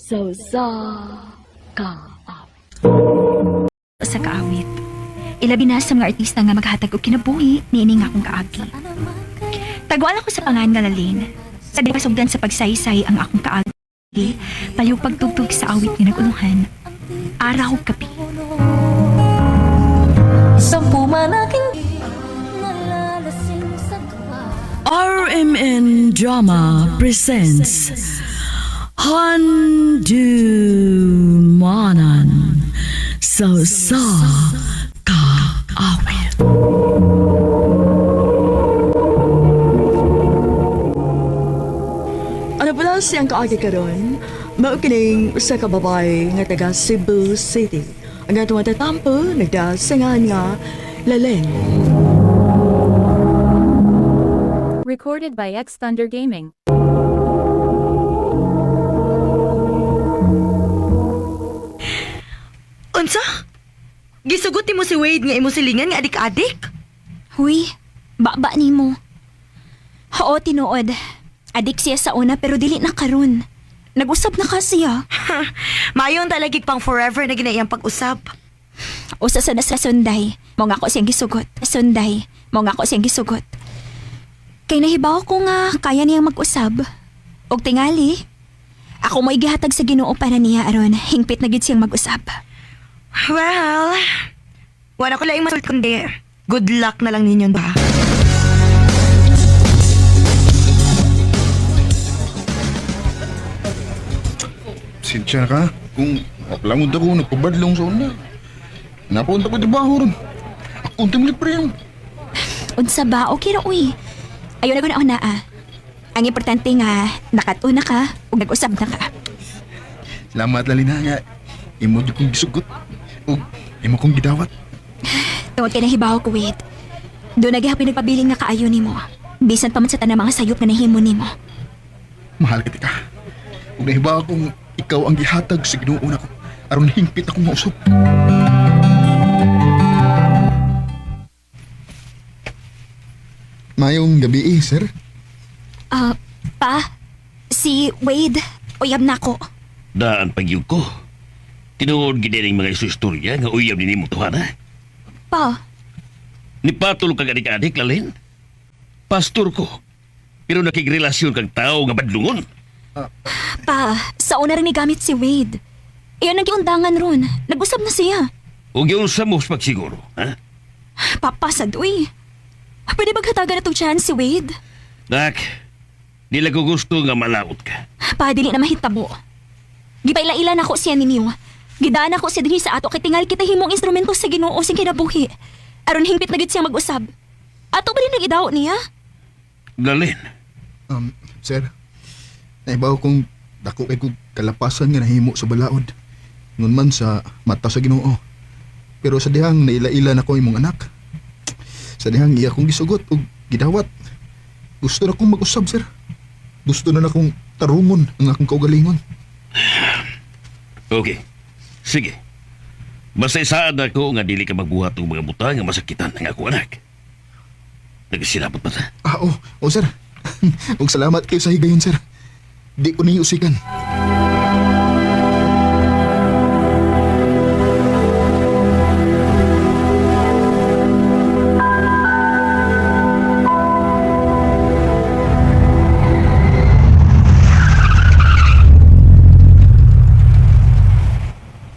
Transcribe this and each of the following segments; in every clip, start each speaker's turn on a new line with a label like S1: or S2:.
S1: Sa usa ka awit.
S2: Sa kaawit. Ilabi na sa mga artista nga maghatag og kinabuhi niini nga akong kaagi. Taguan ako sa pangan nga Lalin. Sa di pasugdan sa pagsaysay ang akong kaagi, palihog pagtugtog sa awit nga nagulungan. Araw gabi.
S3: Sampu man aking nalalasing sa tuwa.
S1: RMN Drama presents Handumanan sa usa ka awit. Ano pala siyang kaagi karon? Mao kining usa ka babae nga taga Cebu City. Ang atong tatampo nagdasingan nga Laleng.
S4: Recorded by X Thunder Gaming.
S5: Unsa? Gisugot mo si Wade nga imo silingan nga adik-adik?
S2: Huy, baba nimo. Oo, tinuod. Adik siya sa una pero dili na karon. Nag-usab na ka siya.
S5: Mayon talagig pang forever na ginaiyang pag-usab.
S2: Usa sa nasa sunday. Mo nga ako siyang gisugot. Sunday. Mo nga ako siyang gisugot. Kay nahibaw ko nga kaya niyang mag-usab. Og tingali, ako mo'y gihatag sa Ginoo para niya aron hingpit na gid siyang mag-usab.
S5: Well, wala ko laing masulti kundi good luck na lang ninyo ba?
S6: Sinsya ka kung aklamod ako nagpabadlong sa una. Napunta ko trabaho ron. Ako ang pre yun.
S2: Unsa ba? Okay ra uy. Ayo na gud na ah. Ang importante nga nakatuna ka ug nag-usab na ka.
S6: Salamat lalina nga. Imo di kong gisugot. Ug imo kong gidawat.
S2: Tungod kay nahibaw ko, wait. Doon na gihapon nagpabiling nga kaayo nimo. Bisan pa man sa tanang mga sayop nga nahimo nimo.
S6: Mahal kita ka. Ug nahiba akong ikaw ang gihatag sa Ginoo nako. Aron hingpit akong mausap. Mayong gabi eh, sir.
S2: Ah, pa, si Wade, uyab na ako.
S7: Daan pagyug ko. Tinuod gid ning mga istorya nga uyab ni nimo tuhan ha.
S2: Pa,
S7: Nipatol kag adik-adik lalin. Pastor ko. Pero nakigrelasyon kag tao nga badlungon.
S2: pa, sa una rin gamit si Wade. Iyon ang giundangan ron. Nag-usab na siya.
S7: Ug yung sa mo pagsiguro, ha?
S2: Papasad, uy. Pwede maghatagan na tong chance si Wade?
S7: Dak, dili ko gusto nga malaot ka.
S2: Pa, dili na mahitabo. Gipaila-ila na ako siya ninyo. Gidaan ako siya dinhi sa ato kay tingal kita himong instrumento sa Ginoo sing kinabuhi. Aron hingpit na gid siya mag-usab. Ato ba rin nag-idaw niya?
S7: Lalin,
S6: Sir, naibaw kong dako kay kong kalapasan nga nahimo sa balaod. Ngun man sa mata sa Ginoo. Pero sa dihang naila-ila na ko imong anak. Sa dihang iya kong gisugot ug gidawat. Gusto na kong mag-usab, sir. Gusto na na kong tarungon ang akong kaugalingon.
S7: Okay. Sige. Basta isaad ako nga dili ka magbuhat og mga buta nga masakitan ang ako anak. Nagsinabot ba ta?
S6: Ah, oh, oh sir. Ug salamat kayo sa higayon, sir. Di ko ninyo usikan.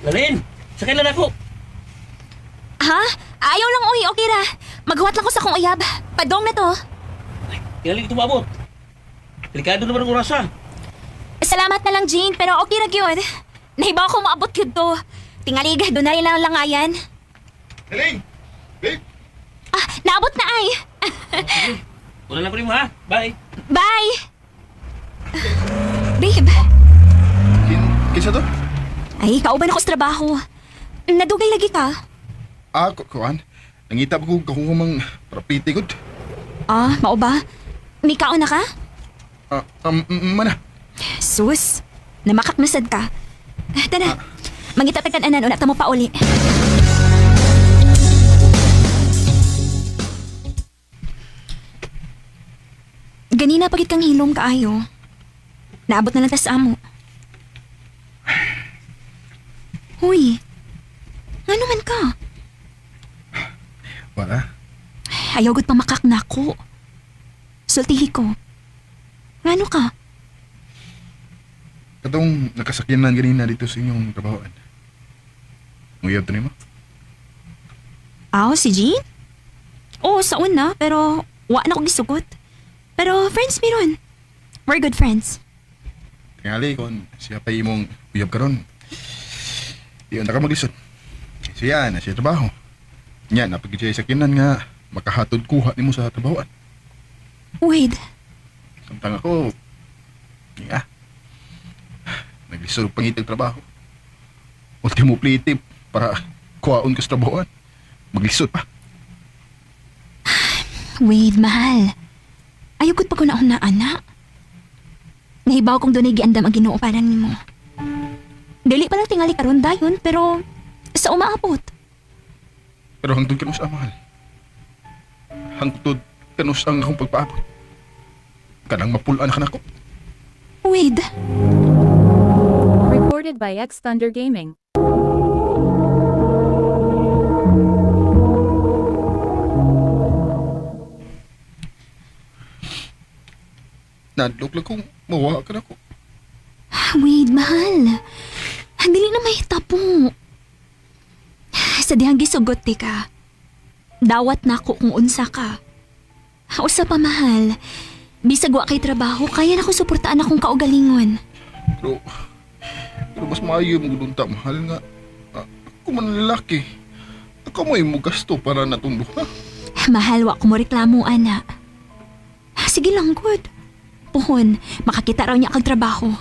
S7: Lalin, sakay lang ako.
S2: Ha? Ayaw lang, uy. Okay ra. Maghuwat lang ko sa akong uyab. Padong na to.
S7: Tingali ito maabot. Delikado naman ang orasa.
S2: Salamat na lang, Jane, pero okay ra gyud. Nahibaw ko maabot gyud to. Tingali, doon na rin lang langayan.
S6: Eling! Babe!
S2: Ah, naabot na ay.
S7: Una lang ko rin mo ha. Bye.
S2: Bye! Babe,
S6: Kinsa to?
S2: ay, kauban ako sa trabaho. Nadugay lagi ka.
S6: Ah, kuan. Nangita pa ko kahukumang prapiti gud.
S2: Ah, mao ba? May kaon na ka?
S6: Ah, mana.
S2: Sus, namakaknasad ka. Tara, mangita tagkan anan, una ta mo pa uli. Ganina pagit kang hilom kaayo. Naabot na lang tas amo. Ayaw gud pamakak nako. Sultihi ko. Ngano ka?
S6: Katong nakasakyanan ganina dito sa inyong trabahoan. Nguyab to nimo?
S2: Aw, si Jean? Oo, sa una, pero wa na ko gisugot. Pero friends mi ron. We're good friends.
S6: Tingali kon siya pa imong uyab karon. Di na ka maglisod. Siya na siya trabaho. Nya napagid siya sakyanan nga makahatod kuha nimo sa trabahoan.
S2: Wade,
S6: Samtang ako, yeah, naglisod og pangitag trabaho. Ultimo plitip para kuhaon ka sa trabahoan. Maglisod pa.
S2: Wade, mahal. Ayaw gud pa ko na una, anak. Nahibaw kong dunay giandam ang Ginoo para nimo. Dili pa lang tingali karon dayon, pero sa umaabot.
S6: Pero hangtod kanus ang mahal. Hangtod kanus ang akong pagpaabot. Kanang mapulaan ka nako.
S2: Wade,
S4: Recorded by X Thunder Gaming.
S6: Nadlok lang kung mawa ka nako.
S2: Wade, mahal. Dili na mahitabo. Sa dihang gisugot ti ka. Dawat na ako kung unsa ka. Usa pa, mahal. Bisag wa kay trabaho, kaya na ko suportaan akong kaugalingon.
S6: Pero, pero mas maayo mo gudunta, mahal nga. Ako man lalaki. Ako mo mo gasto para natundo ha.
S2: Mahal, wa ko mo reklamo, ana. Sige lang, good. Puhon, makakita raw niya kag trabaho.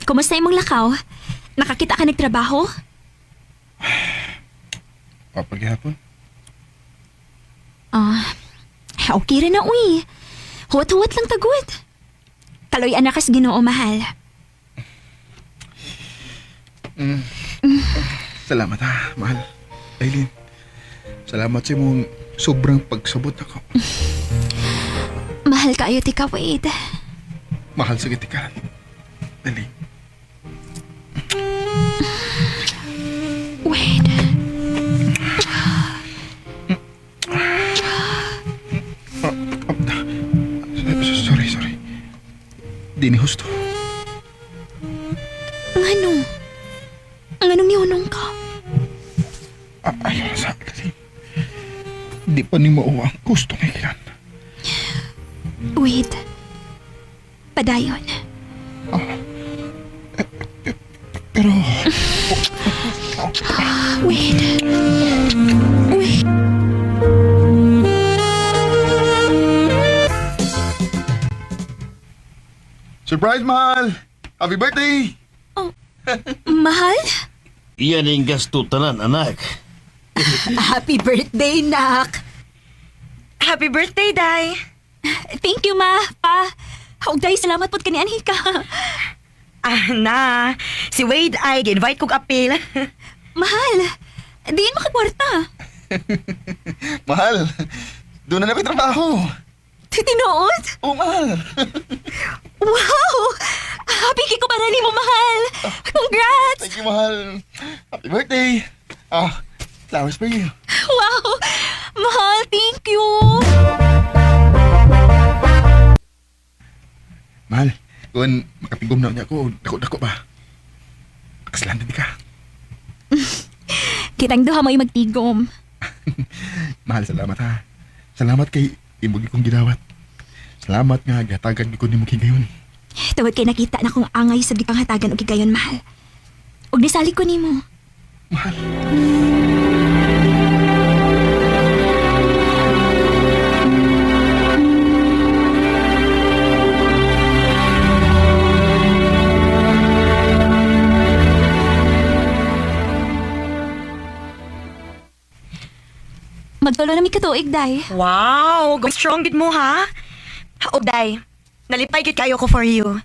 S2: Kumusta imong lakaw? Nakakita ka nagtrabaho?
S6: Papaghihapon.
S2: Ah, okay rin na, uy. Huwat-huwat lang tagod. Kaloy anak kas Ginoo, mahal.
S6: Salamat ha, mahal. Aileen, salamat sa imong sobrang pagsabot ako.
S2: Mahal kaayo ti ka, Wade.
S6: Mahal sa gitikan. Dali.
S2: Wade.
S6: Sorry, sorry. Di ni husto.
S2: Ngano? Nganong nihunong ka?
S6: Ayaw na sa akin. Di pa ni mauwa ang gusto ng ilan.
S2: Wade. Padayon.
S6: Pero,
S2: Wade. Wade.
S6: Surprise, mahal! Happy birthday!
S2: Mahal?
S7: Iyan ang gasto tanan, anak.
S1: Happy birthday, nak!
S5: Happy birthday, Day!
S2: Thank you, ma. Pa. Huwag tayo salamat po't kanianhi ka.
S5: Ah, na. Si Wade ay gi-invite kog apil.
S2: Mahal. Diin makakwarta.
S6: Mahal, doon na namin trabaho.
S2: Tinuod?
S6: Oo, mahal.
S2: Wow! Happy kay ko para nimo, mahal. Congrats!
S6: Thank you, mahal. Happy birthday. Ah, flowers for you.
S2: Wow! Mahal, thank you!
S6: Mahal, kung makatigom na niya ako, dako-dako ba? Kasalanan di ka.
S2: Kitang duha mo'y magtigom.
S6: Mahal, salamat ha. Salamat kay imong kong gidawat. Salamat nga, gatagan ko nimo gayon.
S2: Tawad kay nakita na kong angay sa gikang hatagan og higayon, mahal. Og nisalig ko nimo.
S6: Mahal.
S2: Magtulo na mi katuig, day.
S5: Wow, go strong gid mo ha. O Day, nalipay gid kayo ko for you.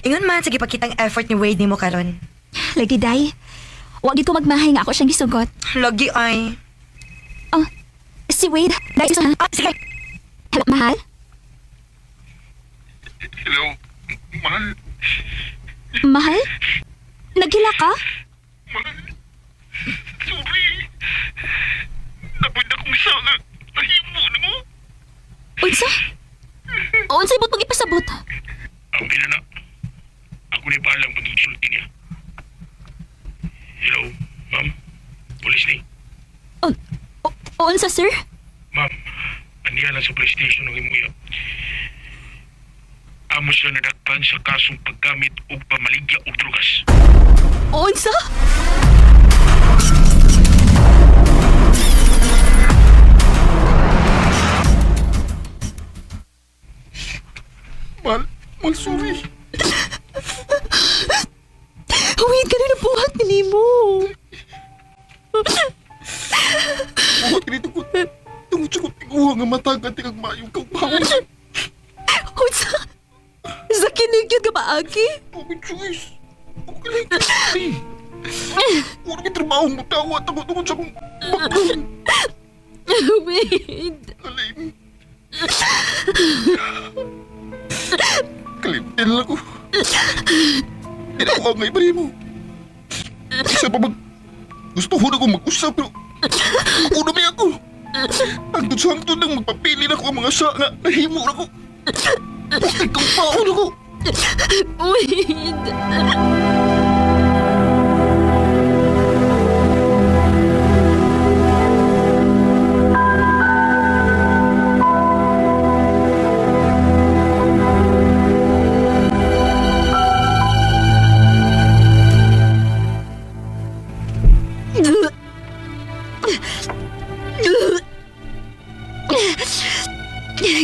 S5: Ingon man sige pakitang effort ni Wade nimo karon.
S2: Lagi, day. Wa gid ko magmahay nga ako siyang gisugot.
S5: Lagi ay.
S2: Oh, si Wade. Dahil sa...
S5: Ah, sige.
S2: Hello, mahal?
S6: Hello, mahal.
S2: Mahal? Nagila ka?
S6: Sorry. Napod akong sana. Nahimo na mo.
S2: Unsa? Unsa ibot mong ipasabot?
S7: Ang na. Ako ni balang pag-insulti niya. Hello, ma'am. Pulis ni.
S2: O, unsa, sir?
S7: Ma'am, aniya lang sa PlayStation ang imong uyab. Amo siya nadakpan sa kasong paggamit og pamaligya og drugas.
S2: Unsa?
S6: Mahal, mahal, sorry.
S2: Wait, ganun na buhat ni mo.
S6: Buhat kini tungkol. Tungkol sa kong tiguha nga matag at kag maayong kaugmaon.
S2: Unsa? Sa kinig yun ka ba, Aki?
S6: Bakit choice? Okay lang. Sorry. Wala kang trabaho mo tawa at ako tungkol sa akong baklong.
S2: Wait.
S6: Alim. Kalimtin lang ko. Tinawag nga iba mo. Isa pa mag... Gusto ko na akong mag-usap pero... Ako na may ako. Hangtod sa hangtod nang magpapili na ko ang mga sa nga nahimo na ko. Bakit kang paon ako?
S2: Wait.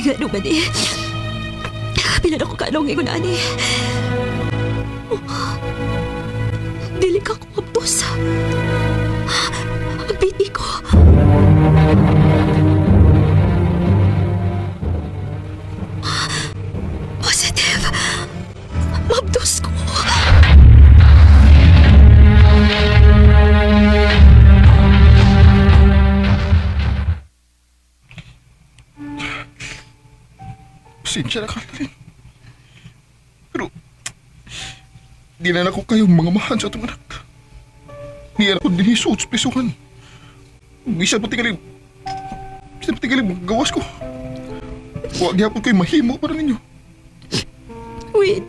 S2: Gano ba ni? Pila na ko kalong ingon ani. Dili ka ko mabdos. Ang biti ko. Positive. Mabdos ko.
S6: Pasensya na ka rin. Pero, di na ako kayong mga mahal sa atong anak. Niya ako dinisuot sa prisuhan. Bisa pa tingali, bisa pa tingali magawas ko. Huwag gyapon ko'y mahimo para ninyo.
S2: Wait.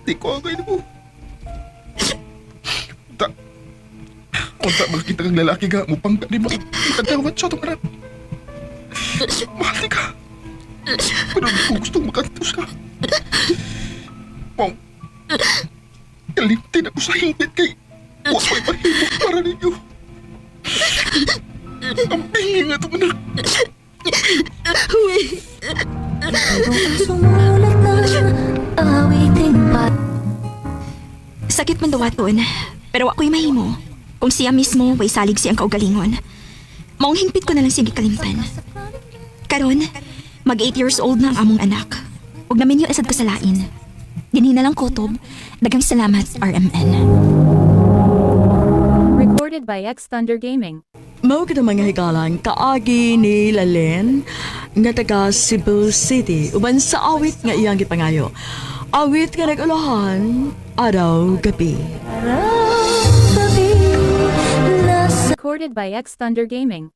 S6: Di ko agay na ko. Unta, unta makakita kang lalaki ka, mupang ka di makadawat sa atong anak. Mahal di ka. Pero di ko gustong makantos ka. Mau, kalimtin ako sa hingpit kay wa ko'y mahimo para ninyo. Ang bingin nga itong anak.
S2: Wait.
S3: Ang sumulat ng awiting pa
S2: Sakit man dawaton, pero ako'y mahimo. Kung siya mismo, way salig siyang kaugalingon. Maong hingpit ko na lang siyang gikalimtan. Karon, mag 8 years old na ang among anak. Huwag namin yun asad ko sa lain. Dinhi na lang kutob. Daghang salamat, RMN.
S4: Recorded by X Thunder Gaming.
S1: Mao kita mga higalan kaagi ni Lalen nga taga Cebu City uban sa awit nga iyang gipangayo. Awit nga nag-ulahan araw gabi.
S3: Gabi nasa
S4: Recorded by X Thunder Gaming.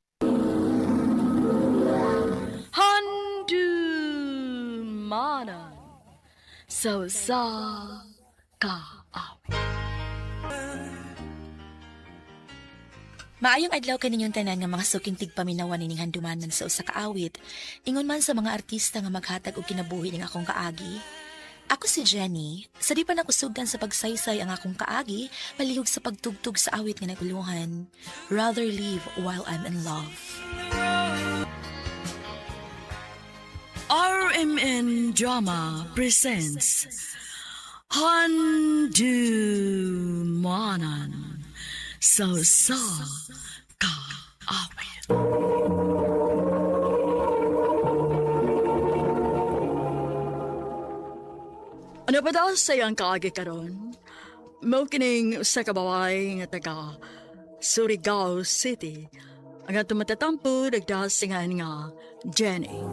S1: Handumanan sa usa ka awit.
S8: Maayong adlaw kaninyong tanan nga mga suking tigpaminawan ining handumanan sa usa ka awit. Ingon man sa mga artista nga maghatag og kinabuhi ning akong kaagi. Ako si Jenny, sa di pa nakusugdan sa pagsaysay ang akong kaagi, palihog sa pagtugtog sa awit nga naguluhan. Rather live while I'm in love.
S1: RMN Drama presents Handumanan sa usa ka awit. Ano ba daw sa iyang kaagi karon? Mao kining usa ka babae nga taga Surigao City. Ang atong matatampo nagdasingan nga Jenny.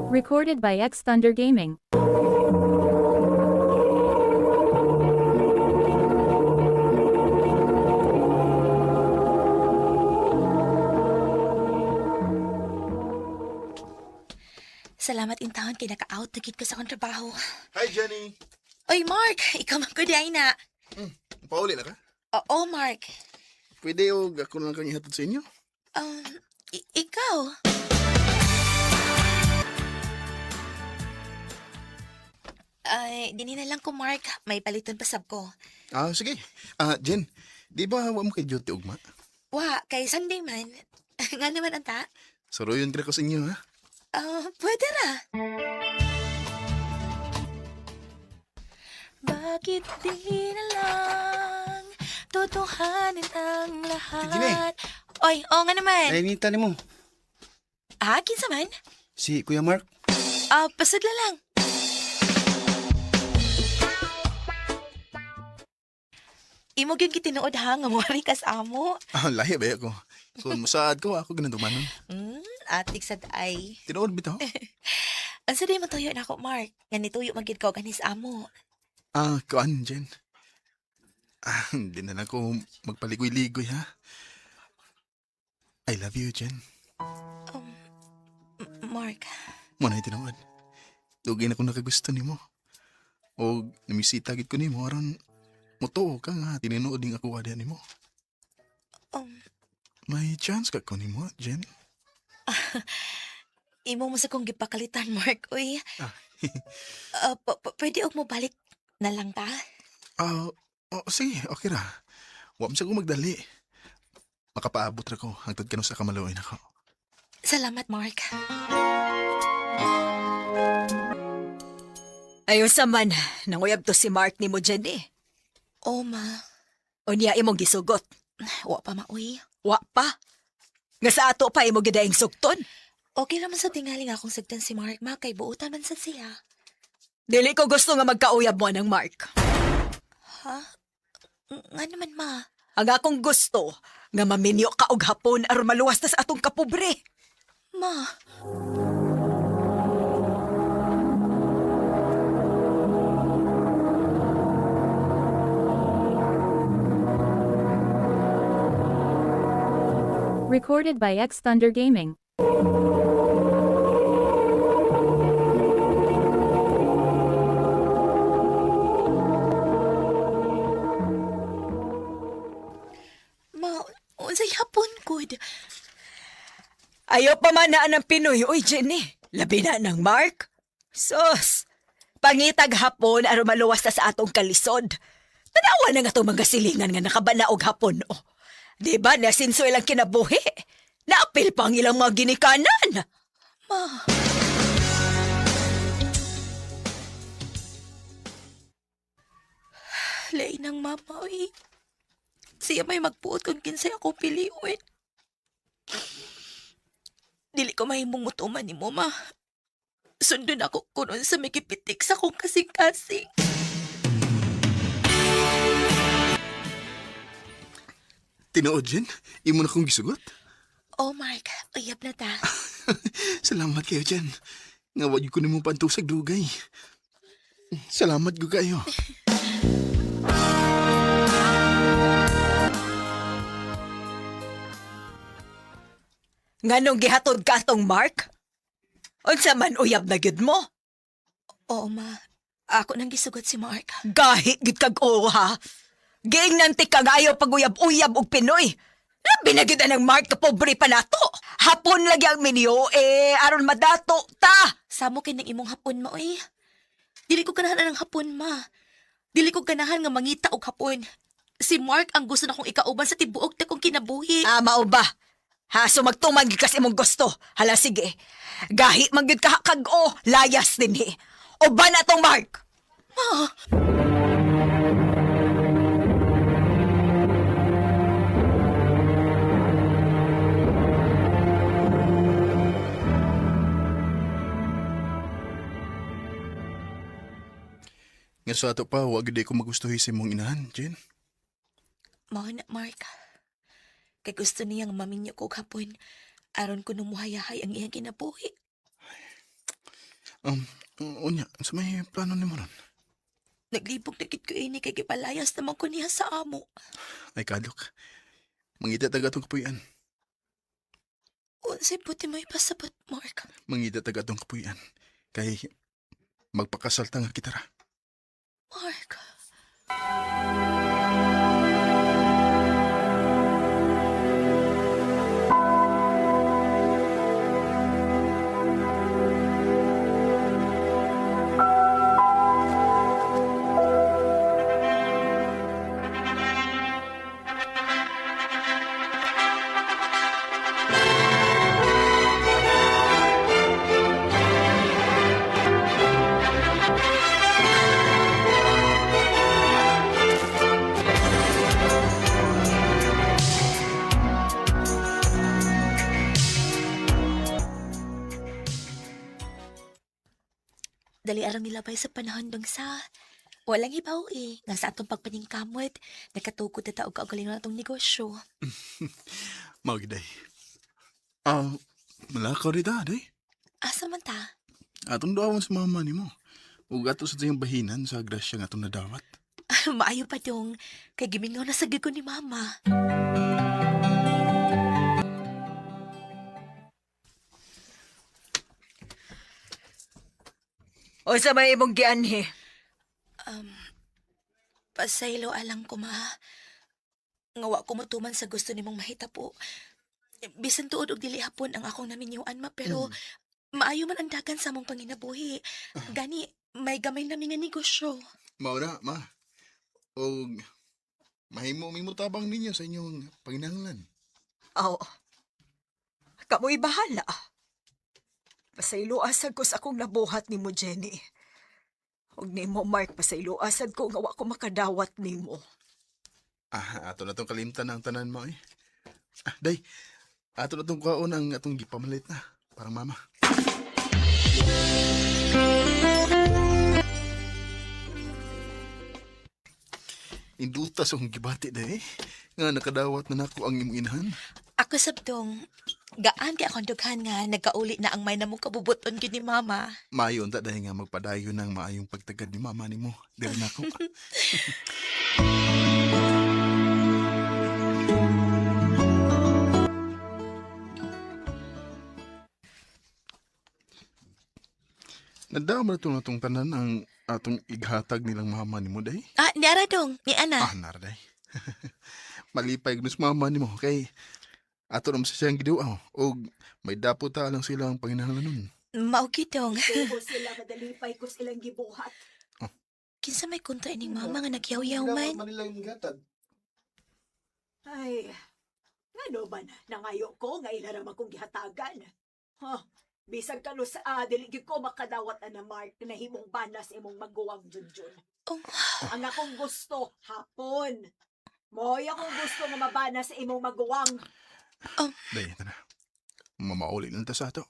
S4: Recorded by X Thunder Gaming.
S8: Salamat in taon kay naka-out na gid ko sa akong trabaho.
S6: Hi, Jenny.
S8: Oy, Mark, ikaw man gud ay na.
S6: Pauli na ka?
S8: Oo, Mark.
S6: Pwede o ako na lang kang ihatod sa inyo?
S8: Ikaw. Ay, dini na lang ko, Mark. May paliton pa sab ko.
S6: Ah, sige. Ah, Jen, di ba wa mo kay duty ugma?
S8: Wa, kay Sunday man. Nga naman anta.
S6: Suruyon kira ko sa inyo, ha?
S8: Ah, pwede ra. Bakit di na lang totohanin ang lahat? Oy, oo nga naman.
S9: Ay, ni mo.
S8: Ah, kinsa man?
S9: Si Kuya Mark.
S8: Ah, pasudla lang. Imo gyud gitinuod ha nga moari kas amo.
S6: Ah, lahi ba ako? Kung musaad ko, ako ganun dumanon.
S8: Atik sad ay.
S6: Tinuod bitaw?
S8: Unsa day matuyo nako, Mark? Nga nituyo man gyud ko ganis amo.
S6: Ah, kuan, Jen. Ah, hindi na lang ko magpaligoy-ligoy, ha? I love you, Jen.
S8: Mark,
S6: Mo na tinuod. Dugay na ko nakagusto nimo. O namisita gid ko nimo aron mutuo ka nga tinuod ning ako adya nimo. May chance ka ko nimo, Jen.
S8: Imo mo sa kong gipakalitan, Mark. Uy.
S6: Ah.
S8: Ah, pwede og mo balik na lang ta?
S6: Ah, oh, sige, okay ra. Wa man sa ko magdali. Makapaabot ra ko hangtod kanu sa kamaluoy nako.
S8: Salamat, Mark.
S10: Ayon sa man, nanguyab to si Mark ni mo dyan eh.
S8: Oh, ma.
S10: Unya imong gisugot.
S8: Wa pa maoy.
S10: Wa pa. Nga sa ato pa imo gidaing sugton.
S8: Okay raman sa tingali nga akong sagtan si Mark, ma. Kay buutan man sad siya.
S10: Dili ko gusto nga magkauyab mo ng Mark.
S8: Ha? Nga naman, ma.
S10: Ang akong gusto, nga maminyo ka og hapon aron maluwas ta sa atong kapobre.
S8: Ma.
S4: Recorded by X Thunder Gaming.
S8: Ma, unsay hapon good.
S10: Ayaw pa man na ng Pinoy, uy Jenny. Labi na ng Mark. Sus, pangitag hapon aron maluwas ta sa atong kalisod. Tanawa na nga itong mga silingan nga nakabana og hapon, oh. Di ba nasinso ilang kinabuhi? Naapil pa ang ilang mga ginikanan.
S8: Ma. Lain ng mama, uy. Siya may magpuot kung kinsay ako piliun. Dili ko mahimong mutuman ni mo, ma. Sundon ako kunon sa may gipitik sa akong kasing-kasing.
S6: Tinuod, Jen? Imo na kong gisugot?
S8: Oh, Mark, uyab na ta.
S6: Salamat kayo, Jen. Nga wa gyud ko nimo pantusag dugay. Salamat gyud kayo.
S10: Nganong gihatod ka atong Mark? Unsa man uyab na gyud mo?
S8: Oo, ma. Ako nang gisugot si Mark.
S10: Gahi gyud kag oo ha. Giingnan ti kag ayaw paguyab-uyab og Pinoy. Labi na gyud anang Mark kapobre pa nato. Hapon lagi ang minyo eh aron madato ta.
S8: Samo kay ng imong hapon, ma, oy. Dili ko ganahan ang hapon, ma. Dili ko ganahan nga mangita og hapon. Si Mark ang gusto na kong ikauban sa tibuok na kong kinabuhi.
S10: Ah, mao ba? Ha, so magtuman gyud kas imong gusto. Hala sige. Gahi man gyud ka kag o layas dinhi. Uban na tong Mark.
S8: Ma.
S9: Nga sa ato pa, wag gid ko magustuhi sa imong inahan, Jen.
S8: Mao na, Mark. Kay gusto niyang maminyo ko hapon. Aron ko numuhayahay ang iyang kinabuhi.
S9: Unya, sa may plano nimo ron?
S8: Naglibog na gid ko ini kay gipalayas naman ko niya sa amo.
S9: Ay, kadlok. Mangita taga atong kapuy-an.
S8: Unsay buti mo ipasabot, Mark.
S9: Mangita taga atong kapuy-an. Kay magpakasal ta nga kita ra.
S8: Mark. Dali arang nilabay sa panahon dong sa walang hibaw eh. Nga sa atong pagpaningkamot, nakatukod na taog kaugalingon atong negosyo.
S9: Mao gid ay. Ah, malakaw rita, day.
S8: Asa man ta?
S9: Atong duawon sa mama nimo. Ug ato sa iyang bahinan sa grasya nga atong nadawat.
S8: Maayo pa dong. Kay gimingaw na sa ko ni mama.
S10: O sa may imong gianhi.
S8: Pasaylo alang ko ma. Nga wa ko motuman sa gusto nimong mahitapo. Bisan tuod og dili hapon ang akong naminyuan ma pero maayo man ang dagan sa among panginabuhi. Gani may gamay nami nga negosyo.
S9: Mao na, ma. Og mahimo mi tabang ninyo sa inyong panginahanglan.
S10: Aw. Kamoy bahala. Pasayloa sad ko sa akong nabuhat nimo, Jenny. Ug nimo, Mark, pasayloa sad ko nga wa ko makadawat nimo.
S9: Ah, ato na tong kalimtan ang tanan mo eh. Ah, day, ato na tong kaon ang atong gipamalit na. Parang mama. Induta sa akong gibati, day. Nga nakadawat na nako ang imong inahan.
S8: Ako sabdong gaan kay akong dughan nga nagkauli na ang may namong kabubuton gyud ni mama.
S9: Maayo unta dahil nga magpadayon ng maayong pagtagad ni mama nimo. Diri nako. Nadaw man itong atong tanan ang atong ighatag nilang mama nimo day.
S8: Ah, ni ara dong, ni ana.
S9: Ah, nara day. Malipay gud sa mama nimo kay ato naman sa siyang giduaw og may dapo ta lang sila ang panginahanglanon.
S8: Mao gyud dong.
S10: Tubo sila kadalipay ko silang gibuhat.
S8: Kinsa may kontra ining mama nga nagyaw-yaw man?
S9: Nilang gihatag.
S10: Ay, ngano man, nangayo ko nga ila ra man kong gihatagan. Huh, bisag kano sa dili gyud ko makadawat ana Mark na himong bana sa imong maguwang Junjun.
S8: Oh.
S10: Ang akong gusto, hapon. Mo'y akong gusto nga mabana sa imong maguwang.
S9: Day, tara. Mamauli lang ta sa ato.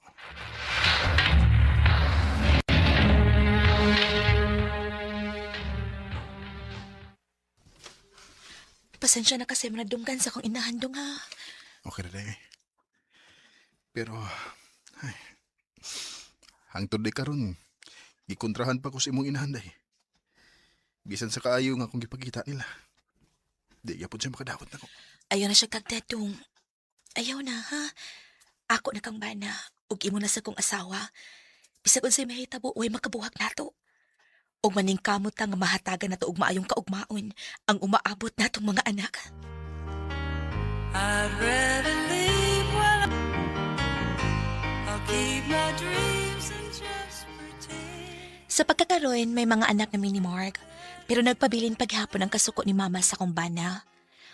S8: Pasensya na kasi manadunggan sa akong inahandong ha.
S9: Okay na day. Pero, ay, hangtod di karon, gikontrahan pa ko sa imong inahan day. Bisan sa kaayo nga akong gipakita nila. Di gyapon siya makadawat nako.
S8: Ayaw na siya kagdadong. Ayaw na ha. Ako na kang bana ug imo na sa kong asawa. Bisag unsay mahitabo, way makabuhak nato. Ug maningkamot ta nga mahatagan nato og maayong kaugmaon ang umaabot natong mga anak.
S3: I'd rather leave while I'll keep my dreams and just pretend.
S8: Sa pagkakaroon, may mga anak na ni Mark, pero nagpabilin paghapon ang kasuko ni Mama sa kong bana.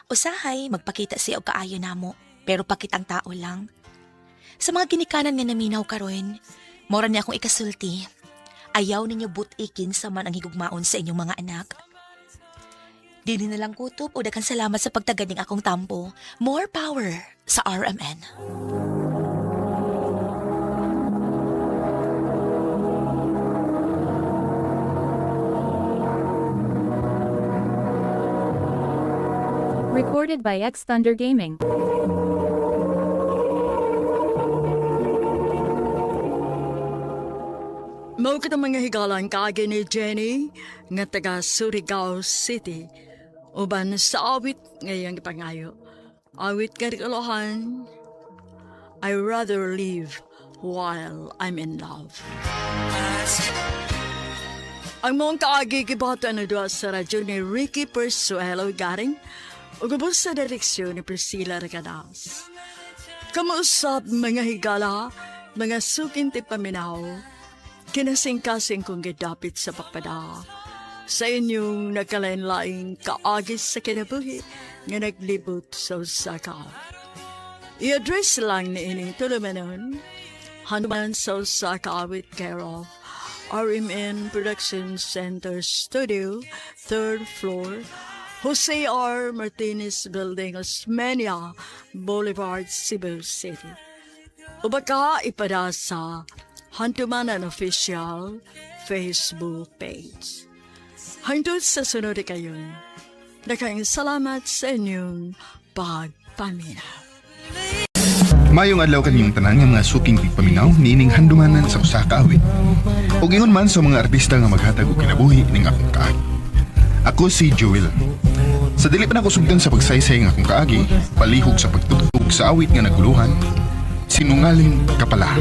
S8: Usahay, magpakita siya og kaayo namo, pero pakitang tao lang. Sa mga ginikanan nga naminaw karon, mora niya akong ikasulti. Ayaw ninyo butikin sa man ang higugmaon sa inyong mga anak. Dili na lang kutob o daghang salamat sa pagtagad ning akong tampo. More power sa RMN.
S4: Recorded by X Thunder Gaming.
S1: Mao kitang mga higalan kaagi ni Jenny nga taga Surigao City. Uban sa awit ngayong ipangayo. Awit nga rikalohan, I rather live while I'm in love. Ang mong kaagi gibata na duha sa radyo ni Ricky Persuelo Garing ug ubos sa direksyon ni Priscilla Recadas. Kamuusap mga higala, mga sukin ti paminaw, kinasingkasing kong gidapit sa pagpada. Sa inyong nagkalain-laing kaagis sa kinabuhi nga naglibot sa usa ka. I-address lang ni ining tulumanon, Hanuman sa usa ka awit care of RMN Production Center Studio, third floor, Jose R. Martinez Building, Osmeña Boulevard, Cebu City. O baka ipada sa Handumanan Official Facebook page. Hangtod sa sunod kayon, daghang salamat sa inyong pagpaminaw.
S9: Mayong adlaw kaninyong tanan nga mga suking tigpaminaw niining handumanan sa usa ka awit. Ug ingon man sa mga artista nga maghatag og kinabuhi ning akong kaagi. Ako si Joel. Sa dili pa nako sugdan sa pagsaysay ng akong kaagi, palihog sa pagtugtog sa awit nga naguluhan, sinungaling ka pala.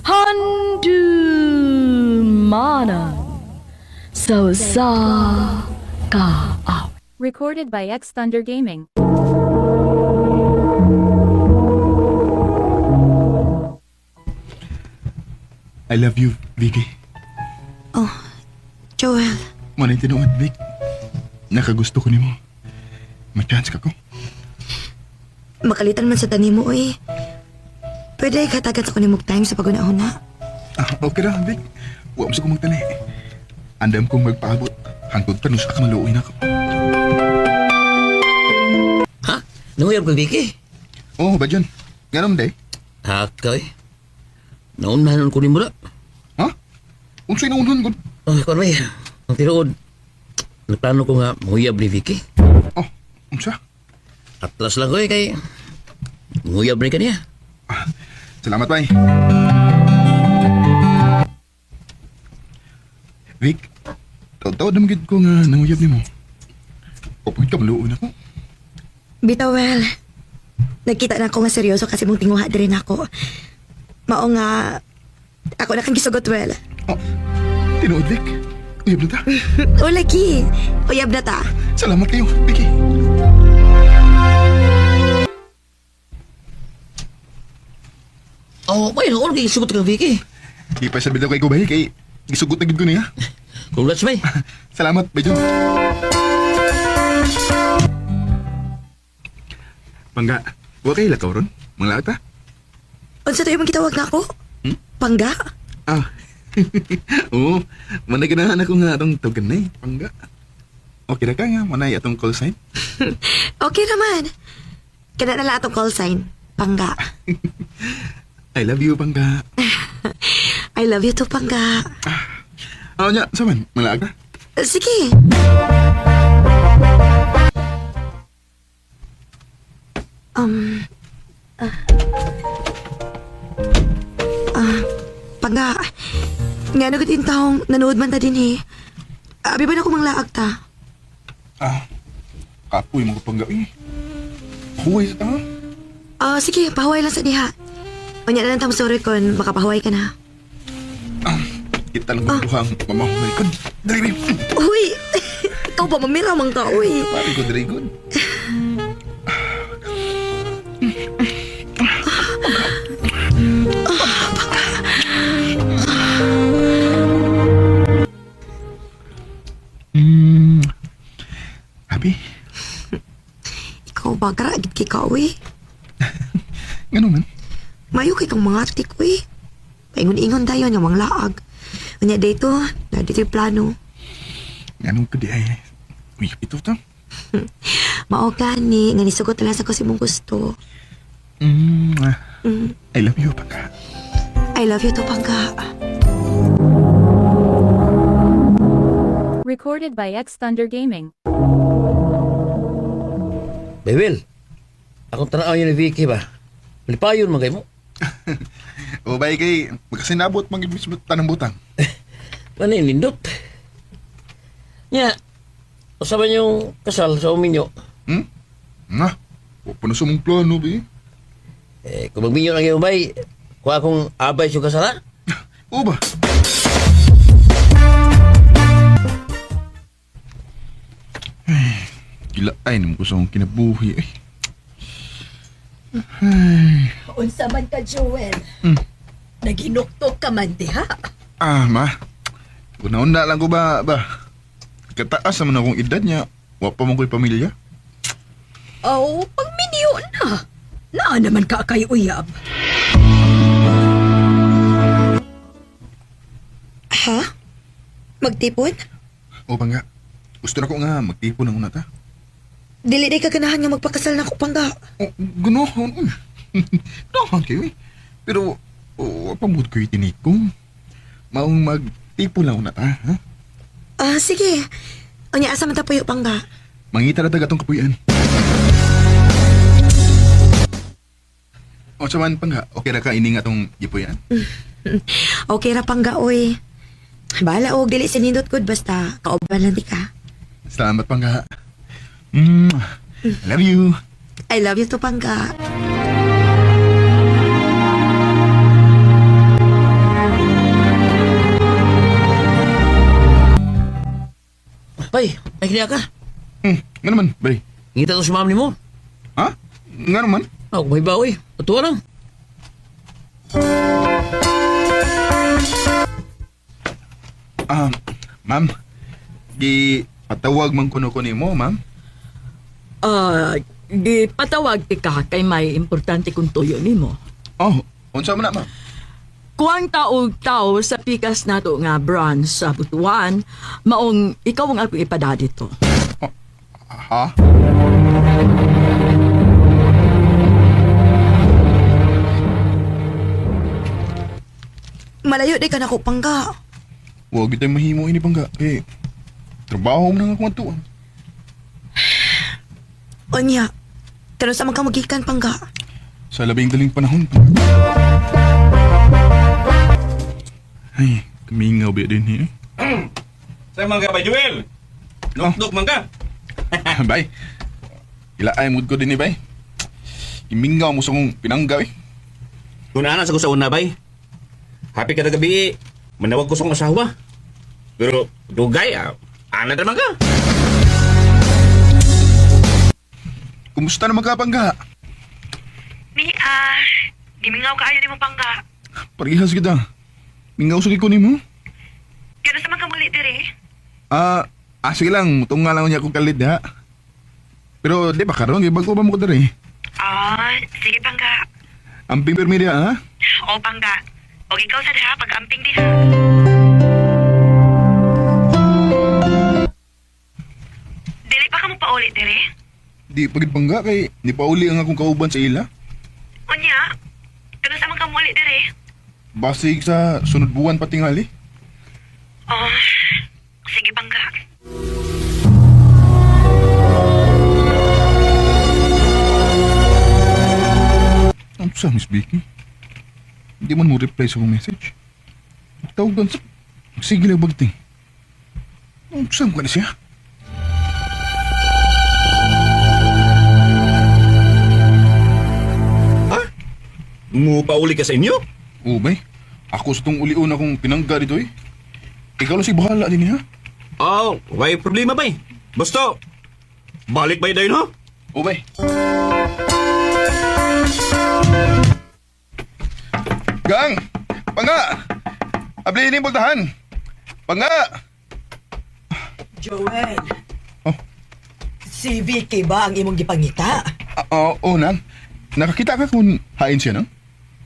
S1: Handumanan sa usa ka awit.
S4: Recorded by X Thunder Gaming.
S9: I love you, Vicky.
S5: Oh, Joel.
S9: Manay tinuod, Vic. Nakagusto ko nimo. Ma-chance ka ko.
S5: Makalitan man sa tanim mo, eh. Pwede katagat sa kunimog time sa pagunahuna.
S9: Ah, okay ra, Vic. Wa mo sa kong magtali. Andam kong magpaabot. Hangtod pa nusa ka maluoy na ko.
S11: Ha? Nanguyab ka, Vicky?
S9: Oh, ba dyan? Ganon, day?
S11: Hakay. Naunahan ko ni mula.
S9: Ha? Unsay naunhan ko?
S11: Ay, kuwan may. Ang tinuod. Nagplano ko nga manguyab ni Vicky.
S9: Oh, unsa?
S11: Atlas lang ko eh, kay... Manguyab ni kaniya.
S9: Ah, salamat, bay. Vic, taw-taw naman gid ko nga nanguyab nimo. Kapag ka maluoy na ko.
S5: Bitaw, well. Nagkita na ako nga seryoso kasi mong tinguha din ako. Mao nga, ako na kang gisugot, well.
S9: Oh, tinuod, Vic. Uyab na ta.
S5: O, lagi. Uyab na ta.
S9: Salamat kayo, Vicky.
S11: Oh, may noon kay sugot ka, Vicky.
S9: Di pa sa bitaw kay ko, bay, kay gisugot na gid ko niya.
S11: Congrats, bay.
S9: Salamat, bay Jun. Pangga, wa kay lakaw ron? Manglaot ta?
S5: Unsa to yung gitawag na ako? Pangga?
S9: Ah. Oo, manay ganahan ako nga atong tawagan na eh, pangga. Okay ra ka nga, manay atong call sign.
S5: Okay naman. Kana na lang atong call sign. Pangga.
S9: I love you, pangga.
S5: I love you too, Pangga.
S9: Ano niya, saman, malaag ka?
S5: Sige. Um, ah, ah, Pangga, nga nagot in taong nanood man ta din eh. Abi ba na kumanglaag ta?
S9: Ah, kapoy mga pangga eh. Huway sa tanga.
S5: Ah, sige, pahuway lang sa diha. Unya na lang tam sorry kon makapahuway ka na.
S9: Ah, kita lang kong duhang mamahuway kon. Dali, dali.
S5: Uy! Ikaw ba mamira man ka, uy.
S9: Pare ko, dali kon. Mm. Happy?
S5: Ikaw ba, garagit kay ka, uy.
S9: Ngano man?
S5: Mayo kay kang mga tik, uy. Paingon-ingon tayo nga mga laag. Unya dito, na dito yung plano.
S9: Nganong ko di ay. Uy, ito to.
S5: Mao gani, nga nisugot na lang sa ko si mong gusto.
S9: Mm. Ah.
S5: Mm.
S9: I love you, pangka.
S5: I love you to, Pangga.
S4: Recorded by X Thunder Gaming.
S11: Bebel, akong tanaw yun ni Vicky ba? Malipayon man kayo mo.
S9: O bay kay magkasinabot man gid mismo tanang butang.
S11: Ano yung nindot? Nya, usaban yung kasal sa uminyo.
S9: Hmm? Na. Wa pa na sa mong plano bi.
S11: Eh, kung magminyo lang kayo bay, kuha akong abay sa kasal ha?
S9: O ba? Ay, Gila ay nimo ko sa akong kinabuhi eh.
S10: Unsa man ka, Joel? Naginuktok ka man diha.
S9: Ah, ma. Una-una lang ko ba, ba. Kataas naman akong edad niya. Wa pa man ko'y pamilya.
S10: Oh, pagminyo na. Naa naman ka kay uyab.
S5: Ha? Magtipon?
S9: O pangga. Gusto na ko nga magtipon ang una ta.
S5: Dili day ka ganahan nga magpakasal na ko pangga.
S9: Oh, ganoon. Uy. Ganoon kayo eh. Pero, oh, pamud ko yung tinikong. Maong magtipon lang una ta, ha?
S5: Ah, sige. Unya asa man ta puyo pangga.
S9: Mangita na taga atong kapuyan. O sa man pangga, okay ra ka ini nga atong gipuyan?
S5: Okay ra pangga oy. Bahala og dili sinindot gud basta kauban lang di ka.
S9: Salamat pangga. I love you.
S5: I love you to pangga.
S11: Bay, ay kiniya ka.
S9: Nga naman, bay.
S11: Ngita to si ma'am ni mo.
S9: Ha? Nga naman?
S11: Ako may bawi. Atuwa lang.
S9: Ah, ma'am. Gi patawag man kuno ko nimo, ma'am.
S1: Ah, di patawag ti ka kay may importante kung tuyo nimo.
S9: Oh, unsa man na, ma'am?
S1: Kuang taog tao sa pikas nato nga branch sa Butuan, maong ikaw ang akong ipadadito.
S9: Ha?
S5: Malayo di ka na ko pangga.
S9: Huwag tayo mahimo ini pangga. Eh, trabaho mo na nga kung atuan.
S5: Unya, kano sa man ka magikan pangga.
S9: Sa labing daling panahon pangga. Ay, kamingaw ba din eh.
S12: Sa mga ba, Joel? Nuknuk man ka.
S9: Bay, ilaay mood ko din eh, bay. Imingaw mo sa kong pinangga eh.
S12: Kung naana sa ko sa una, bay. Happy ka na gabi. Manawag ko sa kong asawa. Pero dugay, ah. Ana naman ka.
S9: Kumusta naman ka, pangga?
S5: Mia, gimingaw kaayo nimo pangga.
S9: Parehas kita. Mingaw sa ko nimo.
S5: Kano sa man ka muli dire?
S9: Ah, sige lang. Mutunga lang niya akong kalit ha. Pero di ba karon bago ba mo ko diri?
S5: Ah, sige pangga.
S9: Ang pimper media ha?
S5: O pangga. Og ikaw sa diha pag-amping diha. Dili pa ka mo pauli dire?
S9: Di pagid pangga kay ni pauli ang akong kauban sa ila.
S5: Unya, kano sa man ka muli dire?
S9: Basig sa sunod buwan patingali.
S5: Oh, sige pangga.
S9: Ano sa Miss Vicky? Hindi man mo reply sa akong message. Tawag doon sa... Sige lang bagting. Ano saan ka na siya?
S12: Mupauli ka sa inyo?
S9: Oo, bay. Ako sa tong ulion akong pinangga dito eh. Ikaw lang si bahala din ha?
S12: Oh, way problema, bay. Basta, balik bay dayon, ha?
S9: Oo, bay. Gang! Panga! Ablihin yung bultahan! Panga!
S10: Joel.
S9: Oh.
S10: Si Vicky ba ang imong gipangita?
S9: Ah, Oo, oh, nang. Nakakita ka kung hain siya, nang?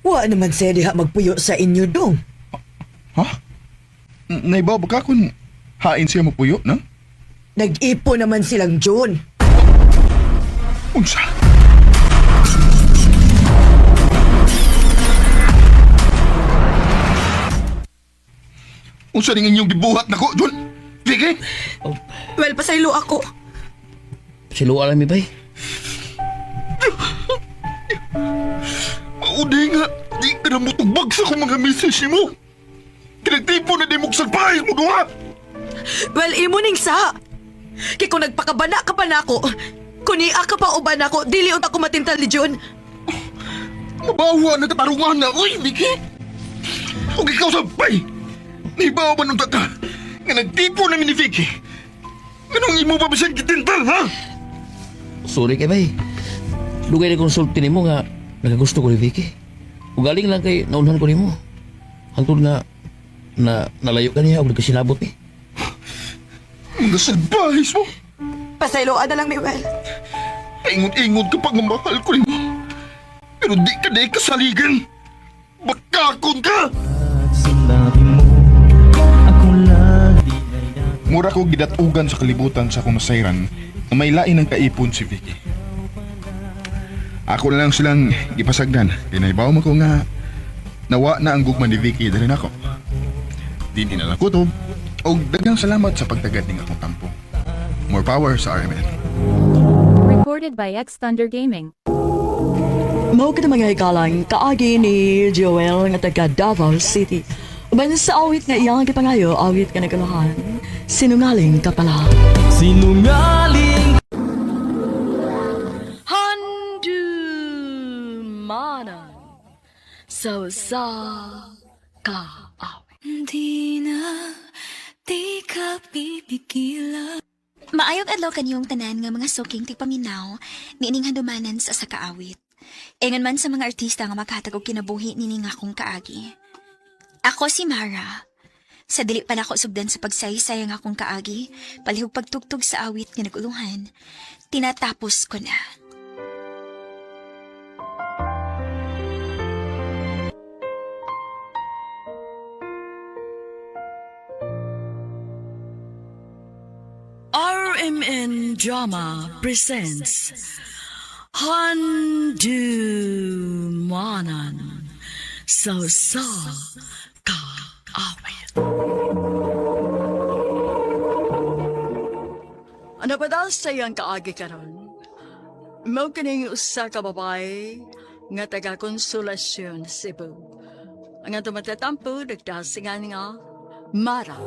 S10: Wa naman siya diha magpuyo sa inyo dong.
S9: Ha? Naibaw ba ka kung hain siya mapuyo, nang?
S10: Nag-ipo naman silang John.
S9: Unsa? Unsa ning inyong gibuhat nako, John?
S6: Vicky!
S5: Well, pasaylo ako.
S11: Siluan lang mi bay.
S6: Maudi nga, di ka na mutugbag sa akong mga message mo. Kinagtipo na di mo salpahis mo duha.
S10: Well, imo ning sa. Kay kung nagpakabana ka pa nako, kung ia ka pa uban nako, dili unta ko matintal ni Jun.
S6: Mabawa na katarungan na, uy, Vicky. Kung ikaw sabay, naibaw ba nung ka nga nagtipo namin ni Vicky? Anong imo pa ba siyang gitintal, ha?
S11: Sorry kay bay. Dugay na konsulti nimo nga nagagusto ko ni Vicky. Ugaling lang kay naunhan ko nimo. Hangtod nga na nalayo ka niya og nagkasinabot eh.
S6: Mga salbahis mo.
S5: Pasayloan na lang mi, Well.
S6: Paingot-ingot ka pag mamahal ko nimo. Pero di ka di kasaligan. Bakakon ka! Mura ko gidatugan sa kalibutan sa akong nasayran na may lain ng kaipon si Vicky. Ako na lang silang gipasagdan. Kinaibaw mo ko nga nawa na ang gugma ni Vicky dali nako. Di na lang kutob. Og daghang salamat sa pagtagad ning akong tampo. More power sa RMN.
S4: Recorded by X Thunder Gaming.
S1: Mao kita mga hikalang kaagi ni Joel nga taga Davao City. Uban sa awit nga iyang gipangayo, awit nga naguluhan. Sinungaling ka pala.
S3: Sinungaling
S1: Handumanan sa usa ka awit.
S3: Di na, di ka pipigilan.
S2: Maayong adlaw kaniyong tanan nga mga suking tigpaminaw niining handumanan sa usa ka awit. Ingon man sa mga artista nga makahatag og kinabuhi niini nga akong kaagi. Ako si Mara. Sa dili pa nako sugdan sa pagsaysay ang akong kaagi, palihog pagtugtog sa awit nga naguluhan, tinatapos ko na.
S1: RMN Drama presents Handumanan sa usa ka awit. Ano pa daw sa iyang kaagi karon? Mao kining usa ka babae nga taga Konsolasyon, Cebu. Ang atong matatampo nagdasingan nga Mara.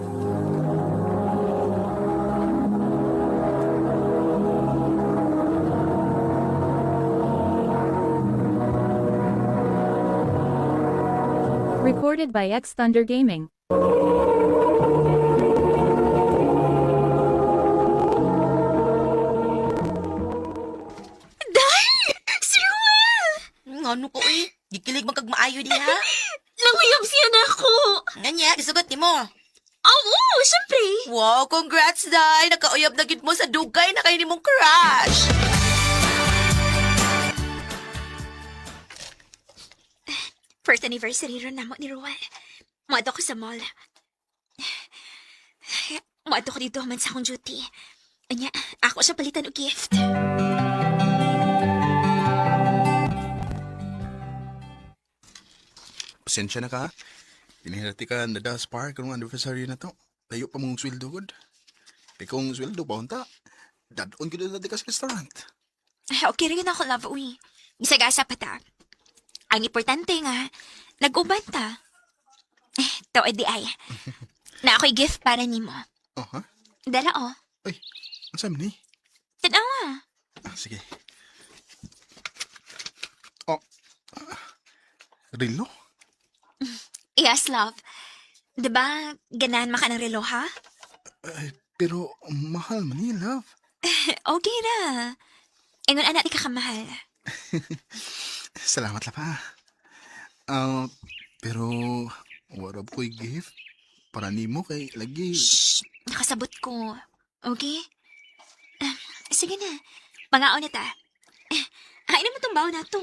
S4: Recorded by X Thunder Gaming.
S2: Day! Si Ruel!
S8: Ano ko eh? Gikilig man kag maayo diha.
S2: Nanguyab siya na ako!
S8: Nganya, gisugot nimo.
S2: Oo, syempre!
S8: Wow, congrats day! Nakauyab na gid mo sa dugay na kay nimong crush.
S2: First anniversary ron namo ni Ruel. Muadto ko sa mall. Muadto ko dito man sa akong duty. Anya, ako siya palitan og gift.
S9: Pasensya na ka. Ha? Inihirati ka na das park karong anniversary na to. Layo pa mong sweldo gud. Kay kung sweldo pa unta, dadon gyud na di ka sa restaurant.
S2: Ay, okay rin ako, love, uy. Bisag-asa pa ta. Ang importante nga, nag-uban ta. Eh, to di ay. Na ako'y gift para nimo.
S9: Oh, ha?
S2: Dala, oh.
S9: Ay, unsa man ni?
S2: Tanawa.
S9: Ah, sige. Oh. Ah, relo?
S2: Yes, love. Diba, ganahan maka ng relo, ha?
S9: Ay, pero mahal man ni, love.
S2: Okay ra. Ingon anak di ka kamahal.
S9: Salamat la pa. Ah, pero wala ko'y gift para nimo kay lagi.
S2: Shh! Nakasabot ko. Okay? Ah, sige na. Mangaon na ta. Eh, hain naman tong baon na to.